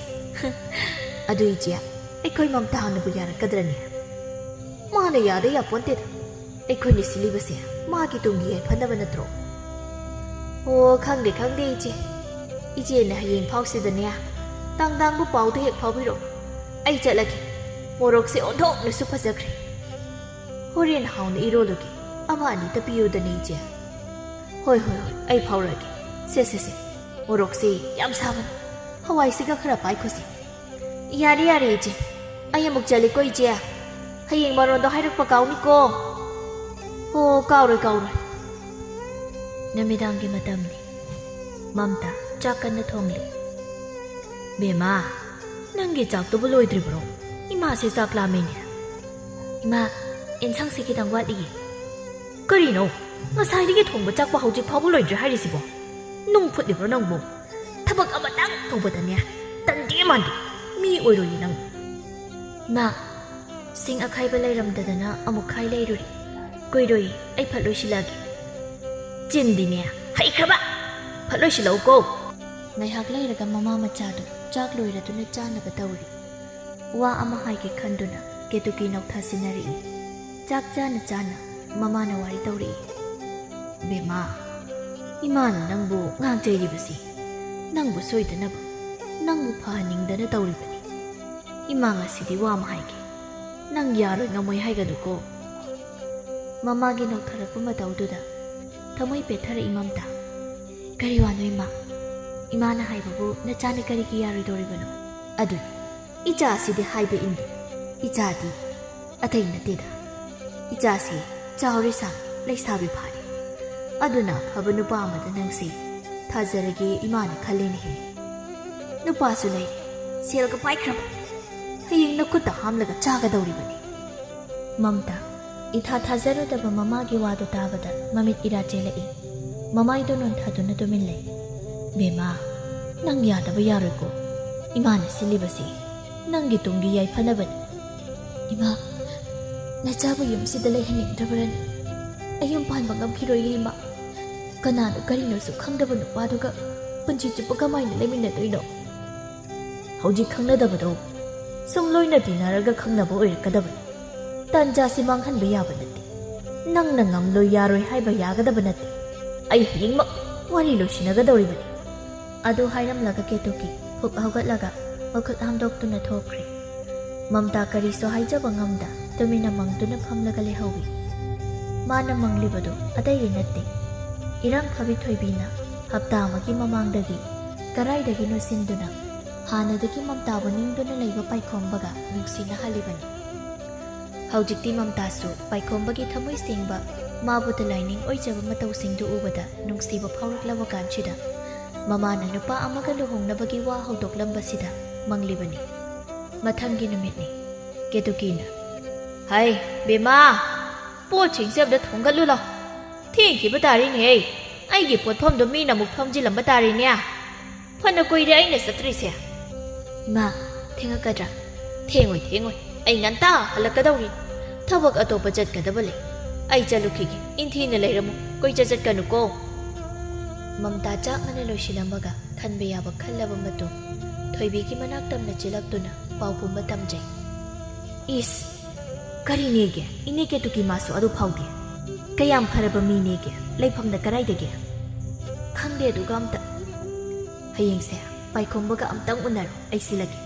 "ꯑꯗꯨ ꯏꯆꯦ, ꯑꯩꯈꯣꯏ ꯃꯝꯇꯥꯅꯕꯨ ꯌꯥꯔꯛꯀꯗ꯭ꯔꯅꯦ? ꯃꯥꯅ ꯌꯥꯗ ꯌꯥꯄꯣꯟꯇꯦꯗ꯫ ꯑꯩꯈꯣꯏꯅ ꯁꯤꯜꯂꯤꯕꯁꯦ ꯃꯥꯒꯤ ꯇꯨꯡꯒꯤ ꯌꯥꯏꯐꯅꯕ ꯅꯠꯇ꯭ꯔꯣ? ꯑꯣ, ꯈꯪꯗꯦ, ꯈꯪꯗꯦ, ꯏꯆꯦ꯫ ꯏꯆꯦꯅ ꯍꯌꯦꯡ ꯐꯥꯎꯁꯤꯗꯅꯦ, ꯇꯥꯡ ꯇꯥꯡꯕ ꯄꯥꯎꯗ ꯍꯦꯛ ꯐꯥꯎꯕꯤꯔꯣ꯫ ꯑꯩ ꯆꯠꯂꯒꯦ꯫ ꯃꯣꯔꯣꯛꯁꯦ ꯑꯣꯟꯊꯣꯛꯅꯁꯨ ꯐꯖꯈ꯭ꯔꯦ꯫ ꯍꯣꯔꯦꯟ ꯍꯥꯎꯅ ꯏꯔꯣꯜꯂꯒꯦ꯫ ꯑꯃ ꯑꯅꯤꯇ ꯄꯤꯌꯨꯗꯅꯦ, ꯏꯆꯦ꯫ ꯍꯣꯏ, ꯍꯣꯏ, ꯍꯣꯏ, ꯑꯩ ꯐꯥꯎꯔꯒꯦ꯫ ꯁꯦ, ꯁꯦ, ꯁꯦ꯫ ꯃꯣꯔꯣꯛꯁꯦ ꯌꯥꯝ ꯁꯥꯕꯅꯤ꯫ ꯍꯋꯥꯏꯁꯤꯒ ꯈꯔ ꯄꯥꯏꯈꯣꯁꯦ꯫ ꯌꯥꯔꯦ, ꯌꯥꯔꯦ, ꯏꯆꯦ꯫ ꯑꯩ ꯑꯃꯨꯛ ꯆꯠꯂꯦꯀꯣ, ꯏꯆꯦ꯫ ꯍꯌꯦꯡ ꯃꯔꯣꯟꯗꯣ ꯍꯥꯏꯔꯛꯄ ꯀꯥꯎꯅꯤꯀꯣ꯫ ꯍꯣ, ꯀꯥꯎꯔꯣꯏ, ꯀꯥꯎꯔꯣꯏ꯫ ꯅꯨꯃꯤꯗꯥꯡꯒꯤ ꯃꯇꯝꯅꯤ꯫ ꯃꯝꯇꯥ ꯆꯥꯛ ꯀꯟꯅ ꯊꯣꯡꯂꯤ꯫ "ꯕꯦꯝꯃ, ꯅꯪꯒꯤ ꯆꯥꯛꯇꯨꯕꯨ ꯂꯣꯏꯗ꯭ꯔꯤꯕ꯭ꯔꯣ? ꯏꯃꯥꯁꯦ ꯆꯥꯛ ꯂꯥꯝꯃꯦꯅꯦ꯫" "ꯏꯃꯥ, ꯏꯟꯁꯥꯡꯁꯦ ꯈꯤꯇꯪ ꯋꯥꯠꯂꯤꯌꯦ꯫" "ꯀꯔꯤꯅꯣ? ꯉꯁꯥꯏꯗꯒꯤ ꯊꯣꯡꯕ ꯆꯥꯛꯄ ꯍꯧꯖꯤꯛ ꯐꯥꯎꯕ ꯂꯣꯏꯗ꯭ꯔꯤ ꯍꯥꯏꯔꯤꯁꯤꯕꯣ? ꯅꯨꯡ ꯐꯨꯠꯂꯤꯕ꯭ꯔꯣ ꯅꯪꯕꯨ? ꯊꯕꯛ ꯑꯃꯇꯪ ꯇꯧꯕꯗꯅꯦ, ꯇꯟꯗꯦ ꯃꯥꯟꯗꯦ꯫ ꯃꯤ ꯑꯣꯏꯔꯣꯏꯌꯦ ꯅꯪ꯫" "ꯏꯃꯥ, ꯁꯤꯡ ꯑꯈꯥꯏꯕ ꯂꯩꯔꯝꯗꯗꯅ ꯑꯃꯨꯛ ꯈꯥꯏ ꯂꯩꯔꯨꯔꯤ꯫ ꯀꯨꯏꯔꯣꯏ, ꯑꯩ ꯐꯠ ꯂꯣꯏꯁꯤꯜꯂꯛꯑꯒꯦ꯫" "ꯆꯤꯟꯗꯤꯅꯦ, ꯍꯩꯈ꯭ꯔꯕ! ꯐꯠ ꯂꯣꯏꯁꯤꯜꯂꯛꯎꯀꯣ꯫" ꯉꯥꯏꯍꯥꯛ ꯂꯩꯔꯒ ꯃꯃꯥ ꯃꯆꯥꯗꯨ ꯆꯥꯛ ꯂꯣꯏꯔꯗꯨꯅ ꯆꯥꯅꯕ ꯇꯧꯔꯤ꯫ ꯋꯥ ꯑꯃ ꯍꯥꯏꯒꯦ ꯈꯟꯗꯨꯅ ꯀꯦꯇꯨꯀꯤ ꯅꯣꯛꯊꯥꯁꯤꯟꯅꯔꯛꯏ꯫ ꯆꯥꯛ ꯆꯥꯅ ꯆꯥꯅ ꯃꯃꯥꯅ ꯋꯥꯔꯤ ꯇꯧꯔꯛꯏ꯫ "ꯕꯦꯝꯃ, ꯏꯃꯥꯅ ꯅꯪꯕꯨ ꯉꯥꯡꯖꯩꯔꯤꯕꯁꯤ ꯅꯪꯕꯨ ꯁꯣꯏꯗꯅꯕ, ꯅꯪꯕꯨ ꯐꯍꯟꯅꯤꯡꯗꯅ ꯇꯧꯔꯤꯕꯅꯤ꯫ ꯏꯃꯥ, ꯉꯁꯤꯗꯤ ꯋꯥ ꯑꯃ ꯍꯥꯏꯒꯦ꯫ ꯅꯪ ꯌꯥꯔꯣꯏ, ꯉꯝꯃꯣꯏ ꯍꯥꯏꯒꯅꯨꯀꯣ꯫" ꯃꯃꯥꯒꯤ ꯅꯣꯛꯊꯔꯛꯄ ꯃꯇꯧꯗꯨꯗ ꯊꯃꯣꯏ ꯄꯦꯠꯊꯔꯛꯏ ꯃꯝꯇꯥ꯫ "ꯀꯔꯤ ꯋꯥꯅꯣ, ꯏꯃꯥ?" "ꯏꯃꯥꯅ ꯍꯥꯏꯕꯕꯨ ꯅꯆꯥꯅ ꯀꯔꯤꯒꯤ ꯌꯥꯔꯣꯏꯗꯧꯔꯤꯕꯅꯣ?" "ꯑꯗꯨꯅꯤ, ꯏꯆꯥꯁꯤꯗꯤ ꯍꯥꯏꯕ ꯏꯟꯗꯦ꯫ ꯏꯆꯥꯗꯤ ꯑꯇꯩ ꯅꯠꯇꯦꯗ꯫ ꯏꯆꯥꯁꯤ ꯆꯥꯎꯔꯦ ꯁꯥ, ꯂꯩꯁꯥꯕꯤ ꯐꯥꯔꯦ꯫ ꯑꯗꯨꯅ ꯑꯐꯕ ꯅꯨꯄꯥ ꯑꯃꯗ ꯅꯪꯁꯤ ꯊꯥꯖꯔꯒꯦ ꯏꯃꯥꯅ ꯈꯜꯂꯦꯅꯦꯍꯦ꯫ ꯅꯨꯄꯥꯁꯨ ꯂꯩꯔꯦ, ꯁꯦꯜꯒ ꯄꯥꯏꯈ꯭ꯔꯕ꯫ ꯍꯌꯦꯡ ꯅꯈꯨꯠꯇ ꯍꯥꯝꯂꯒ ꯆꯥꯒꯗꯧꯔꯤꯕꯅꯤ꯫" ꯃꯝꯇꯥ, ꯏꯊꯥ ꯊꯥꯖꯔꯨꯗꯕ ꯃꯃꯥꯒꯤ ꯋꯥꯗꯨ ꯇꯥꯕꯗ ꯃꯃꯤꯠ ꯏꯔꯥ ꯆꯦꯜꯂꯛꯏ꯫ ꯃꯃꯥꯏꯗꯨ ꯅꯣꯟꯊꯗꯨꯅ ꯇꯨꯃꯤꯟ ꯂꯩ꯫ "ꯕꯦꯝꯃ, ꯅꯪ ꯌꯥꯗꯕ ꯌꯥꯔꯣꯏꯀꯣ꯫ ꯏꯃꯥꯅ ꯁꯤꯜꯂꯤꯕꯁꯤ ꯅꯪꯒꯤ ꯇꯨꯡꯒꯤ ꯌꯥꯏꯐꯅꯕꯅꯤ꯫" "ꯏꯃꯥ, ꯅꯆꯥꯕꯨ ꯌꯨꯝꯁꯤꯗ ꯂꯩꯍꯟꯅꯤꯡꯗ꯭ꯔꯕ꯭ꯔꯅꯦ? ꯑꯩ ꯌꯨꯝ ꯄꯥꯟꯕ ꯉꯝꯈꯤꯔꯣꯏꯌꯦ, ꯏꯃꯥ꯫ ꯀꯅꯥꯅꯣ ꯀꯔꯤꯅꯣꯁꯨ ꯈꯪꯗꯕ ꯅꯨꯄꯥꯗꯨꯒ ꯄꯨꯟꯁꯤ ꯆꯨꯞꯄ ꯀꯃꯥꯏꯅ ꯂꯩꯃꯤꯟꯅꯗꯣꯏꯅꯣ?" "ꯍꯧꯖꯤꯛ ꯈꯪꯅꯗꯕꯗꯣ ꯁꯨꯝ ꯂꯣꯏꯅ ꯇꯤꯟꯅꯔꯒ ꯈꯪꯅꯕ ꯑꯣꯏꯔꯛꯀꯗꯕꯅꯤ꯫ ꯇꯥꯟꯖꯥꯁꯤ ꯃꯥꯡꯍꯟꯕ ꯌꯥꯕ ꯅꯠꯇꯦ꯫ ꯅꯪꯅ ꯉꯝꯂꯣꯏ ꯌꯥꯔꯣꯏ ꯍꯥꯏꯕ ꯌꯥꯒꯗꯕ ꯅꯠꯇꯦ꯫ ꯑꯩ ꯍꯌꯦꯡꯃꯛ ꯋꯥꯔꯤ ꯂꯣꯏꯁꯤꯟꯅꯒꯗꯧꯔꯤꯕꯅꯤ꯫ ꯑꯗꯨ ꯍꯥꯏꯔꯝꯂꯒ ꯀꯦꯇꯨꯀꯤ ꯐꯨꯛ ꯍꯧꯒꯠꯂꯒ ꯃꯈꯨꯠ ꯍꯥꯝꯗꯣꯛꯇꯨꯅ ꯊꯣꯛꯈ꯭ꯔꯦ꯫ ꯃꯝꯇꯥ ꯀꯔꯤꯁꯨ ꯍꯥꯏꯖꯕ ꯉꯝꯗ ꯇꯨꯃꯤꯟꯅ ꯃꯪꯗꯨꯅ ꯐꯝꯂꯒ ꯂꯩꯍꯧꯏ꯫ ꯃꯥꯅ ꯃꯪꯂꯤꯕꯗꯨ ꯑꯇꯩꯒꯤ ꯅꯠꯇꯦ꯫ ꯏꯔꯥꯡ ꯐꯕꯤ ꯊꯣꯏꯕꯤꯅ ꯍꯞꯇꯥ ꯑꯃꯒꯤ ꯃꯃꯥꯡꯗꯒꯤ ꯀꯔꯥꯏꯗꯒꯤꯅꯣ ꯁꯤꯟꯗꯨꯅ ꯍꯥꯟꯅꯗꯒꯤ ꯃꯝꯇꯥꯕꯨ ꯅꯤꯡꯗꯨꯅ ꯂꯩꯕ ꯄꯥꯏꯈꯣꯝꯕꯒ ꯅꯨꯡꯁꯤꯅꯍꯜꯂꯤꯕꯅꯤ꯫ ꯍꯧꯖꯤꯛꯇꯤ ꯃꯝꯇꯥꯁꯨ ꯄꯥꯏꯈꯣꯝꯕꯒꯤ ꯊꯃꯣꯏ ꯁꯦꯡꯕ, ꯃꯥꯕꯨ ꯂꯥꯏꯅꯤꯡ ꯑꯣꯏꯖꯕ ꯃꯇꯧꯁꯤꯡꯗꯨ ꯎꯕꯗ ꯅꯨꯡꯁꯤꯕ ꯐꯥꯎꯔꯛꯂꯕ ꯀꯥꯟꯁꯤꯗ ꯃꯃꯥꯅ ꯅꯨꯄꯥ ꯑꯃꯒ ꯂꯨꯍꯣꯡꯅꯕꯒꯤ ꯋꯥ ꯍꯧꯗꯣꯛꯂꯝꯕꯁꯤꯗ ꯃꯪꯂꯤꯕꯅꯤ꯫ ꯃꯊꯪꯒꯤ ꯅꯨꯃꯤꯠꯅꯤ꯫ ꯀꯦꯇꯨꯀꯤꯅ, "ꯍꯩ, ꯕꯦꯝꯃ, ꯄꯣꯠꯁꯤꯡꯁꯦ ꯑꯝꯇ ꯊꯣꯡꯒꯠꯂꯨ ꯂꯥꯎ꯫ ꯊꯦꯡꯈꯤꯕ ꯇꯥꯔꯤꯅꯦꯍꯦ꯫ ꯑꯩꯒꯤ ꯄꯣꯠꯐꯝꯗꯣ ꯃꯤꯅ ꯑꯃꯨꯛ ꯐꯝꯖꯤꯜꯂꯝꯕ ꯇꯥꯔꯤꯅꯦ꯫ ꯐꯅ ꯀꯨꯏꯔꯦ ꯑꯩꯅ ꯆꯠꯇ꯭ꯔꯤꯁꯦ꯫" "ꯏꯃꯥ, ꯊꯦꯡꯉꯛꯀꯗ꯭ꯔꯥ?" "ꯊꯦꯡꯉꯣꯏ, ꯊꯦꯡꯉꯣꯏ꯫ ꯑꯩ ꯉꯟꯇꯥ ꯍꯜꯂꯛꯀꯗꯧꯔꯤ꯫ ꯊꯕꯛ ꯑꯇꯣꯞꯄ ꯆꯠꯀꯗꯕ ꯂꯩ꯫ ꯑꯩ ꯆꯠꯂꯨꯈꯤꯒꯦ꯫ ꯏꯟꯊꯤꯅ ꯂꯩꯔꯝꯃꯨ꯫ ꯀꯣꯏꯆꯠ ꯆꯠꯀꯅꯨꯀꯣ꯫" ꯃꯝꯇꯥ ꯆꯥꯛ ꯉꯟꯅ ꯂꯣꯏꯁꯤꯜꯂꯝꯃꯒ ꯈꯟꯕ ꯌꯥꯕ ꯈꯜꯂꯕ ꯃꯇꯨꯡ ꯊꯣꯏꯕꯤꯒꯤ ꯃꯅꯥꯛ ꯇꯝꯅ ꯆꯦꯜꯂꯛꯇꯨꯅ ꯄꯥꯎ ꯄꯨꯝꯕ ꯇꯝꯖꯩ꯫ "ꯏꯁ, ꯀꯔꯤꯅꯦꯒꯦ? ꯏꯅꯦ ꯀꯦꯇꯨꯀꯤ ꯃꯥꯁꯨ ꯑꯗꯨ ꯐꯥꯎꯗꯦ꯫ ꯀꯌꯥꯝ ꯐꯔꯕ ꯃꯤꯅꯦꯒꯦ? ꯂꯩꯐꯝꯅ ꯀꯔꯥꯏꯗꯒꯤ?" "ꯈꯪꯗꯦ ꯑꯗꯨꯒ ꯑꯝꯇ꯫" "ꯍꯌꯦꯡꯁꯦ ꯄꯥꯏꯈꯣꯝꯕꯒ ꯑꯝꯇꯪ ꯎꯅꯔꯣ, ꯑꯩ ꯁꯤꯜꯂꯒꯦ꯫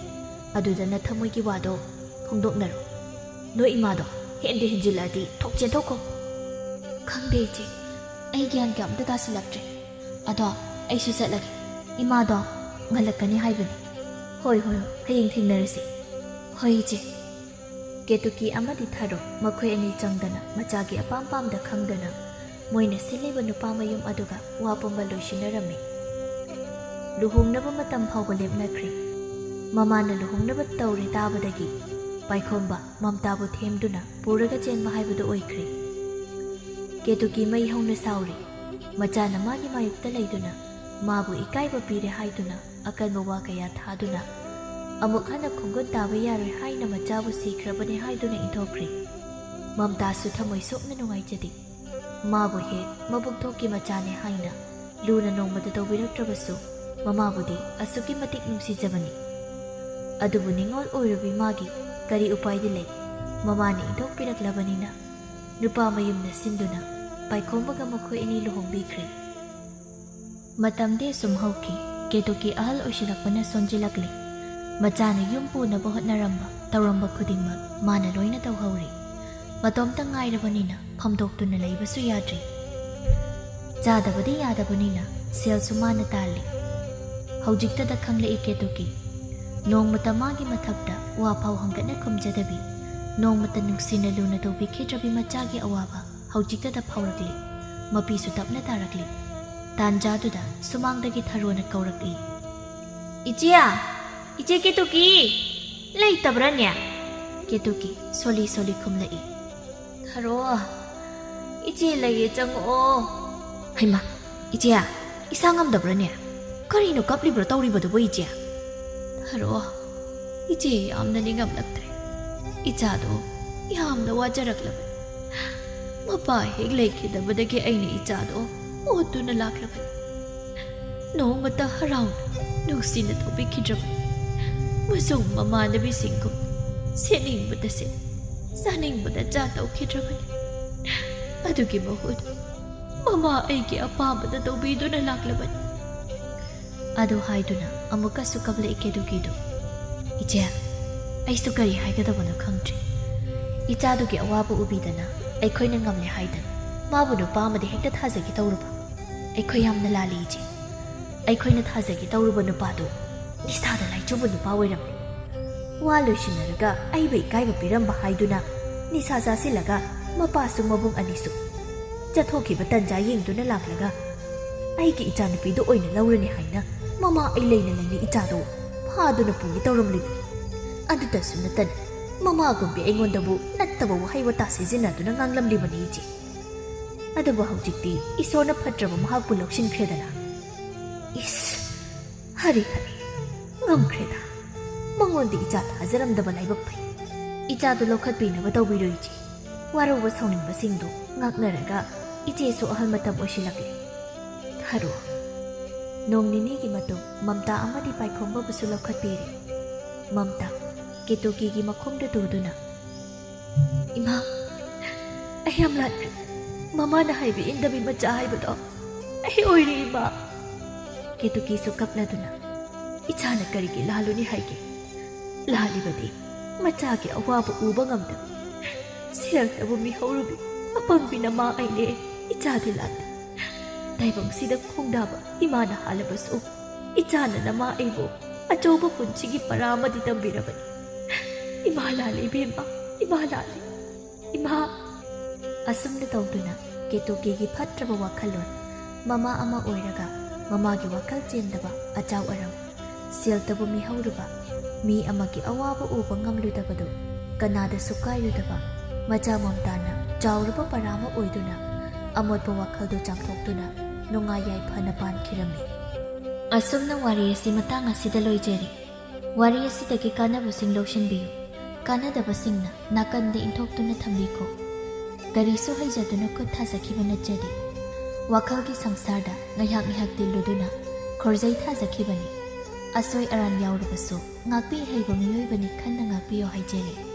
ꯑꯗꯨꯗ ꯅꯊꯃꯣꯏꯒꯤ ꯋꯥꯗꯣ ꯐꯣꯡꯗꯣꯛꯅꯔꯣ꯫ ꯅꯣꯏ ꯏꯃꯥꯗꯣ ꯍꯦꯟꯗꯤ ꯍꯦꯟꯖꯤꯜꯂꯛꯑꯗꯤ ꯊꯣꯛ ꯆꯦꯟꯊꯣꯛꯈꯣ꯫" "ꯈꯪꯗꯦ ꯏꯆꯦ, ꯑꯩ ꯒ꯭ꯌꯥꯟꯒ ꯑꯝꯇ ꯇꯥꯁꯤꯜꯂꯛꯇ꯭ꯔꯦ꯫ ꯑꯗꯣ ꯑꯩꯁꯨ ꯆꯠꯂꯒꯦ꯫ ꯏꯃꯥꯗꯣ ꯉꯜꯂꯛꯀꯅꯤ ꯍꯥꯏꯕꯅꯤ꯫" "ꯍꯣꯏ, ꯍꯣꯏ, ꯍꯣꯏ, ꯍꯌꯦꯡ ꯊꯦꯡꯅꯔꯁꯤ꯫" "ꯍꯣꯏ ꯏꯆꯦ꯫" ꯀꯦꯇꯨꯀꯤ ꯑꯃꯗꯤ ꯊꯥꯔꯣ ꯃꯈꯣꯏ ꯑꯅꯤ ꯆꯪꯗꯅ ꯃꯆꯥꯒꯤ ꯑꯄꯥꯝ ꯄꯥꯝꯗ ꯈꯪꯗꯅ ꯃꯣꯏꯅ ꯁꯤꯜꯂꯤꯕ ꯅꯨꯄꯥ ꯃꯌꯨꯝ ꯑꯗꯨꯒ ꯋꯥ ꯄꯨꯝꯕ ꯂꯣꯏꯁꯤꯟꯅꯔꯝꯃꯤ꯫ ꯂꯨꯍꯣꯡꯅꯕ ꯃꯇꯝ ꯐꯥꯎꯕ ꯂꯦꯞꯅꯈ꯭ꯔꯦ꯫ ꯃꯃꯥꯅ ꯂꯨꯍꯣꯡꯅꯕ ꯇꯧꯔꯦ ꯇꯥꯕꯗꯒꯤ ꯄꯥꯏꯈꯣꯝꯕ ꯃꯝꯇꯥꯕꯨ ꯊꯦꯝꯗꯨꯅ ꯄꯨꯔꯒ ꯆꯦꯟꯕ ꯍꯥꯏꯕꯗꯨ ꯑꯣꯏꯈ꯭ꯔꯦ꯫ ꯀꯦꯇꯨꯀꯤ ꯃꯩ ꯍꯧꯅ ꯁꯥꯎꯔꯤ꯫ ꯃꯆꯥꯅ ꯃꯥꯒꯤ ꯃꯥꯌꯣꯛꯇ ꯂꯩꯗꯨꯅ ꯃꯥꯕꯨ ꯏꯀꯥꯏꯕ ꯄꯤꯔꯦ ꯍꯥꯏꯗꯨꯅ ꯑꯀꯟꯕ ꯋꯥ ꯀꯌꯥ ꯊꯥꯗꯨꯅ ꯑꯃꯨꯛ ꯍꯟꯅ ꯈꯣꯡꯒꯨꯟ ꯇꯥꯕ ꯌꯥꯔꯣꯏ ꯍꯥꯏꯅ ꯃꯆꯥꯕꯨ ꯁꯤꯈ꯭ꯔꯕꯅꯤ ꯍꯥꯏꯗꯨꯅ ꯏꯟꯊꯣꯛꯈ꯭ꯔꯦ꯫ ꯃꯝꯇꯥꯁꯨ ꯊꯃꯣꯏ ꯁꯣꯛꯅ ꯅꯨꯡꯉꯥꯏꯖꯗꯦ꯫ ꯃꯥꯕꯨ ꯍꯦꯛ ꯃꯕꯨꯛꯊꯣꯛꯀꯤ ꯃꯆꯥꯅꯦ ꯍꯥꯏꯅ ꯂꯨꯅ ꯅꯣꯡꯃꯇ ꯇꯧꯕꯤꯔꯛꯇ꯭ꯔꯕꯁꯨ ꯃꯃꯥꯕꯨꯗꯤ ꯑꯁꯨꯛꯀꯤ ꯃꯇꯤꯛ ꯅꯨꯡꯁꯤꯖꯕꯅꯤ꯫ ꯑꯗꯨꯕꯨ ꯅꯤꯉꯣꯜ ꯑꯣꯏꯔꯨꯕꯤ ꯃꯥꯒꯤ ꯀꯔꯤ ꯎꯄꯥꯏꯗꯤ ꯂꯩ? ꯃꯃꯥꯅ ꯏꯟꯊꯣꯛꯄꯤꯔꯛꯂꯕꯅꯤꯅ ꯅꯨꯄꯥ ꯃꯌꯨꯝꯅ ꯁꯤꯟꯗꯨꯅ ꯄꯥꯏꯈꯣꯝꯕꯒ ꯃꯈꯣꯏ ꯑꯅꯤ ꯂꯨꯍꯣꯡꯕꯤꯈ꯭ꯔꯦ꯫ ꯃꯇꯝꯗꯤ ꯑꯁꯨꯝ ꯍꯧꯈꯤ꯫ ꯀꯦꯇꯨꯀꯤ ꯑꯍꯜ ꯑꯣꯏꯁꯤꯜꯂꯛꯄꯅ ꯁꯣꯟꯖꯤꯜꯂꯛꯂꯦ꯫ ꯃꯆꯥꯅ ꯌꯨꯝ ꯄꯨꯅꯕ ꯍꯣꯠꯅꯔꯝꯕ, ꯇꯧꯔꯝꯕ ꯈꯨꯗꯤꯡꯃꯛ ꯃꯥꯅ ꯂꯣꯏꯅ ꯇꯧꯍꯧꯔꯦ꯫ ꯃꯇꯣꯝꯇ ꯉꯥꯏꯔꯕꯅꯤꯅ ꯐꯝꯗꯣꯛꯇꯨꯅ ꯂꯩꯕꯁꯨ ꯌꯥꯗ꯭ꯔꯦ꯫ ꯆꯥꯗꯕꯗꯤ ꯌꯥꯗꯕꯅꯤꯅ ꯁꯦꯜꯁꯨ ꯃꯥꯅ ꯇꯥꯜꯂꯤ꯫ ꯍꯧꯖꯤꯛꯇꯗ ꯈꯪꯂꯛꯏ ꯀꯦꯇꯨꯀꯤ꯫ ꯅꯣꯡꯃꯇ ꯃꯥꯒꯤ ꯃꯊꯛꯇ ꯋꯥ ꯐꯥꯎ ꯍꯪꯒꯠꯅ ꯈꯨꯝꯖꯗꯕꯤ, ꯅꯣꯡꯃꯇ ꯅꯨꯡꯁꯤꯅ ꯂꯨꯅ ꯇꯧꯕꯤꯈꯤꯗ꯭ꯔꯕꯤ ꯃꯆꯥꯒꯤ ꯑꯋꯥꯕ ꯍꯧꯖꯤꯛꯇꯗ ꯐꯥꯎꯔꯛꯂꯤ꯫ ꯃꯄꯤꯁꯨ ꯇꯞꯅ ꯇꯥꯔꯛꯂꯤ꯫ ꯇꯥꯟꯖꯥꯗꯨꯗ ꯁꯨꯃꯥꯡꯗꯒꯤ ꯊꯔꯣꯅ ꯀꯧꯔꯛꯏ, "ꯏꯆꯦ! ꯏꯆꯦ ꯀꯦꯇꯨꯀꯤ! ꯂꯩꯇꯕ꯭ꯔꯅꯦ?" ꯀꯦꯇꯨꯀꯤ ꯁꯣꯂꯤ ꯁꯣꯂꯤ ꯈꯨꯝꯂꯛꯏ, "ꯊꯔꯣ, ꯏꯆꯦ ꯂꯩꯌꯦ, ꯆꯪꯉꯛꯑꯣ꯫" "ꯍꯩꯃꯥ, ꯏꯆꯦ, ꯏꯁꯥ ꯉꯝꯗꯕ꯭ꯔꯅꯦ? ꯀꯔꯤꯅꯣ ꯀꯞꯂꯤꯕ꯭ꯔꯣ ꯇꯧꯔꯤꯕꯗꯨꯕꯨ, ꯏꯆꯦ?" "ꯊꯔꯣ, ꯏꯆꯦ ꯌꯥꯝꯅ ꯅꯤꯡꯉꯝꯂꯛꯇ꯭ꯔꯦ꯫ ꯏꯆꯥꯗꯣ ꯌꯥꯝꯅ ꯋꯥꯖꯔꯛꯂꯕꯅꯤ꯫ ꯃꯄꯥ ꯍꯦꯛ ꯂꯩꯈꯤꯗꯕꯗꯒꯤ ꯑꯩꯅ ꯏꯆꯥꯗꯣ ꯑꯣꯠꯇꯨꯅ ꯂꯥꯛꯂꯕꯅꯤ꯫ ꯅꯣꯡꯃꯇ ꯍꯔꯥꯎꯅ ꯅꯨꯡꯁꯤꯅ ꯇꯧꯕꯤꯈꯤꯗ꯭ꯔꯕꯅꯤ꯫ ꯃꯁꯨꯡ ꯃꯃꯥꯟꯅꯕꯤꯁꯤꯡꯒꯨꯝ ꯁꯦꯠꯅꯤꯡꯕꯗ ꯁꯦꯠ, ꯆꯥꯅꯤꯡꯕꯗ ꯆꯥ ꯇꯧꯈꯤꯗ꯭ꯔꯕꯅꯤ꯫ ꯑꯗꯨꯒꯤ ꯃꯍꯨꯠ ꯃꯃꯥ ꯑꯩꯒꯤ ꯑꯄꯥꯝꯕꯗ ꯇꯧꯕꯤꯗꯨꯅ ꯂꯥꯛꯂꯕꯅꯤ꯫" ꯑꯗꯨ ꯍꯥꯏꯗꯨꯅ ꯑꯃꯨꯛꯀꯁꯨ ꯀꯞꯂꯛꯏ ꯀꯦꯇꯨꯀꯤꯗꯨ꯫ "ꯏꯆꯦ, ꯑꯩꯁꯨ ꯀꯔꯤ ꯍꯥꯏꯒꯗꯕꯅꯣ ꯈꯪꯗ꯭ꯔꯦ꯫ ꯏꯆꯥꯗꯨꯒꯤ ꯑꯋꯥꯕ ꯎꯕꯤꯗꯅ ꯑꯩꯈꯣꯏꯅ ꯉꯝꯂꯦ ꯍꯥꯏꯗꯅ ꯃꯥꯕꯨ ꯅꯨꯄꯥ ꯑꯃꯗ ꯍꯦꯛꯇ ꯊꯥꯖꯒꯦ ꯇꯧꯔꯨꯕ ꯑꯩꯈꯣꯏ ꯌꯥꯝꯅ ꯂꯥꯜꯂꯤ, ꯏꯆꯦ꯫ ꯑꯩꯈꯣꯏꯅ ꯊꯥꯖꯒꯦ ꯇꯧꯔꯨꯕ ꯅꯨꯄꯥꯗꯨ ꯅꯤꯁꯥꯗ ꯂꯥꯏꯆꯨꯕ ꯅꯨꯄꯥ ꯑꯣꯏꯔꯝꯂꯦ꯫ ꯋꯥ ꯂꯣꯏꯁꯤꯟꯅꯔꯒ ꯑꯩꯕꯨ ꯏꯀꯥꯏꯕ ꯄꯤꯔꯝꯕ ꯍꯥꯏꯗꯨꯅ ꯅꯤꯁꯥ ꯆꯥꯁꯤꯜꯂꯒ ꯃꯄꯥꯁꯨ ꯃꯕꯨꯡ ꯑꯅꯤꯁꯨ ꯆꯠꯊꯣꯛꯈꯤꯕ ꯇꯟꯖꯥ ꯌꯦꯡꯗꯨꯅ ꯂꯥꯛꯂꯒ ꯑꯩꯒꯤ ꯏꯆꯥꯅꯨꯄꯤꯗꯨ ꯑꯣꯏꯅ ꯂꯧꯔꯅꯤ ꯍꯥꯏꯅ ꯃꯃꯥ ꯑꯩ ꯂꯩꯅ ꯂꯩꯅ ꯏꯆꯥꯗꯣ ꯐꯥꯗꯨꯅ ꯄꯨꯒꯦ ꯇꯧꯔꯝꯂꯤꯕꯅꯤ꯫ ꯑꯗꯨꯇꯁꯨ ꯅꯠꯇꯅ ꯃꯃꯥꯒꯨꯝꯕꯤ ꯑꯩꯉꯣꯟꯗꯕꯨ ꯅꯠꯇꯕ ꯋꯥꯍꯩ ꯋꯥꯇꯥ ꯁꯤꯖꯤꯟꯅꯗꯨꯅ ꯉꯥꯡꯂꯝꯂꯤꯕꯅꯤ, ꯏꯆꯦ꯫ ꯑꯗꯨꯕꯨ ꯍꯧꯖꯤꯛꯇꯤ ꯏꯁꯣꯔꯅ ꯐꯠꯇ꯭ꯔꯕ ꯃꯍꯥꯛꯄꯨ ꯂꯧꯁꯤꯟꯈ꯭ꯔꯦꯗꯅ꯫" ꯏꯁ! ꯍꯔꯤ ꯍꯔꯤ, ꯉꯝꯈ꯭ꯔꯦꯗ꯫ ꯃꯉꯣꯟꯗ ꯏꯆꯥ ꯊꯥꯖꯔꯝꯗꯕ ꯂꯥꯏꯕꯛ ꯐꯩ꯫ ꯏꯆꯥꯗꯨ ꯂꯧꯈꯠꯄꯤꯅꯕ ꯇꯧꯕꯤꯔꯣ, ꯏꯆꯦ꯫ ꯋꯥꯔꯧꯕ ꯁꯥꯎꯅꯤꯡꯕꯁꯤꯡꯗꯨ ꯉꯥꯛꯅꯔꯒ ꯏꯆꯦꯁꯨ ꯑꯍꯜ ꯃꯇꯝ ꯑꯣꯏꯁꯤꯜꯂꯛꯂꯦ꯫ ꯊꯔꯣ꯫ ꯅꯣꯡ ꯅꯤꯅꯤꯒꯤ ꯃꯇꯨꯡ ꯃꯝꯇꯥ ꯑꯃꯗꯤ ꯄꯥꯏꯈꯣꯝꯕꯕꯨꯁꯨ ꯂꯧꯈꯠꯄꯤꯔꯦ꯫ ꯃꯝꯇꯥ ꯀꯦꯇꯨꯀꯤꯒꯤ ꯃꯈꯣꯡꯗ ꯇꯨꯗꯨꯅ, "ꯏꯃꯥ, ꯑꯩ ꯌꯥꯝ ꯂꯥꯟꯈ꯭ꯔꯦ꯫ ꯃꯃꯥꯅ ꯍꯥꯏꯕ ꯏꯟꯗꯕꯤ ꯃꯆꯥ ꯍꯥꯏꯕꯗꯣ ꯑꯩ ꯑꯣꯏꯔꯦ, ꯏꯃꯥ꯫" ꯀꯦꯇꯨꯀꯤꯁꯨ ꯀꯞꯅꯗꯨꯅ, "ꯏꯆꯥꯅ ꯀꯔꯤꯒꯤ ꯂꯥꯜꯂꯨꯅꯤ ꯍꯥꯏꯒꯦ? ꯂꯥꯜꯂꯤꯕꯗꯤ ꯃꯆꯥꯒꯤ ꯑꯋꯥꯕ ꯎꯕ ꯉꯝꯗꯕ, ꯁꯦꯜꯇꯕꯨ ꯃꯤꯍꯧꯔꯨꯕꯤ ꯑꯄꯪꯕꯤ ꯅꯃꯥ ꯑꯩꯅꯦ꯫ ꯏꯆꯥꯗꯤ ꯂꯥꯟꯗꯦ꯫ ꯇꯥꯏꯕꯪꯁꯤꯗ ꯈꯣꯡꯗꯥꯕ ꯏꯃꯥꯅ ꯍꯥꯜꯂꯕꯁꯨ, ꯏꯆꯥꯅ ꯅꯃꯥ ꯑꯩꯕꯨ ꯑꯆꯧꯕ ꯄꯨꯟꯁꯤꯒꯤ ꯄꯔꯥ ꯑꯃꯗꯤ ꯇꯝꯕꯤꯔꯕꯅꯤ꯫ ꯏꯃꯥ ꯂꯥꯜꯂꯦ ꯏꯕꯦꯝꯃ, ꯏꯃꯥ ꯂꯥꯜꯂꯦ, ꯏꯃꯥ꯫" ꯑꯁꯨꯝꯅ ꯇꯧꯗꯨꯅ ꯀꯦꯇꯨꯀꯤꯒꯤ ꯐꯠꯇ꯭ꯔꯕ ꯋꯥꯈꯜꯂꯣꯟ, ꯃꯃꯥ ꯑꯃ ꯑꯣꯏꯔꯒ ꯃꯃꯥꯒꯤ ꯋꯥꯈꯜ ꯆꯦꯟꯗꯕ ꯑꯆꯥꯎ ꯑꯔꯝ, ꯁꯦꯜꯇꯕꯨ ꯃꯤꯍꯧꯔꯨꯕ, ꯃꯤ ꯑꯃꯒꯤ ꯑꯋꯥꯕ ꯎꯕ ꯉꯝꯂꯨꯗꯕꯗꯨ ꯀꯅꯥꯗꯁꯨ ꯀꯥꯏꯔꯨꯗꯕ ꯃꯆꯥ ꯃꯝꯇꯥꯅ ꯆꯥꯎꯔꯕ ꯄꯔꯥ ꯑꯃ ꯑꯣꯏꯗꯨꯅ ꯑꯃꯣꯠꯄ ꯋꯥꯈꯜꯗꯨ ꯆꯥꯝꯊꯣꯛꯇꯨꯅ ꯅꯨꯡꯉꯥꯏ ꯌꯥꯏꯐꯅ ꯄꯥꯟꯈꯤꯔꯝꯃꯤ꯫ ꯑꯁꯨꯝꯅ ꯋꯥꯔꯤ ꯑꯁꯤ ꯃꯇꯥꯡ ꯑꯁꯤꯗ ꯂꯣꯏꯖꯔꯦ꯫ ꯋꯥꯔꯤ ꯑꯁꯤꯗꯒꯤ ꯀꯥꯟꯅꯕꯁꯤꯡ ꯂꯧꯁꯤꯟꯕꯤꯌꯨ꯫ ꯀꯥꯟꯅꯗꯕꯁꯤꯡꯅ ꯅꯥꯀꯟꯗ ꯏꯟꯊꯣꯛꯇꯨꯅ ꯊꯝꯕꯤꯈꯣ꯫ ꯀꯔꯤꯁꯨ ꯍꯩꯖꯗꯨꯅ ꯈꯨꯠ ꯊꯥꯖꯈꯤꯕ ꯅꯠꯆꯗꯦ꯫ ꯋꯥꯈꯜꯒꯤ ꯁꯪꯁꯥꯔꯗ ꯉꯥꯏꯍꯥꯛ ꯉꯥꯏꯍꯥꯛ ꯇꯤꯜꯂꯨꯗꯨꯅ ꯈꯣꯔꯖꯩ ꯊꯥꯖꯈꯤꯕꯅꯤ꯫ ꯑꯁꯣꯏ ꯑꯔꯥꯟ ꯌꯥꯎꯔꯕꯁꯨ ꯉꯥꯛꯄꯤ ꯍꯩꯕ ꯃꯤꯑꯣꯏꯕꯅꯤ ꯈꯟꯅ ꯉꯥꯛꯄꯤꯌꯨ ꯍꯥꯏꯖꯔꯤ꯫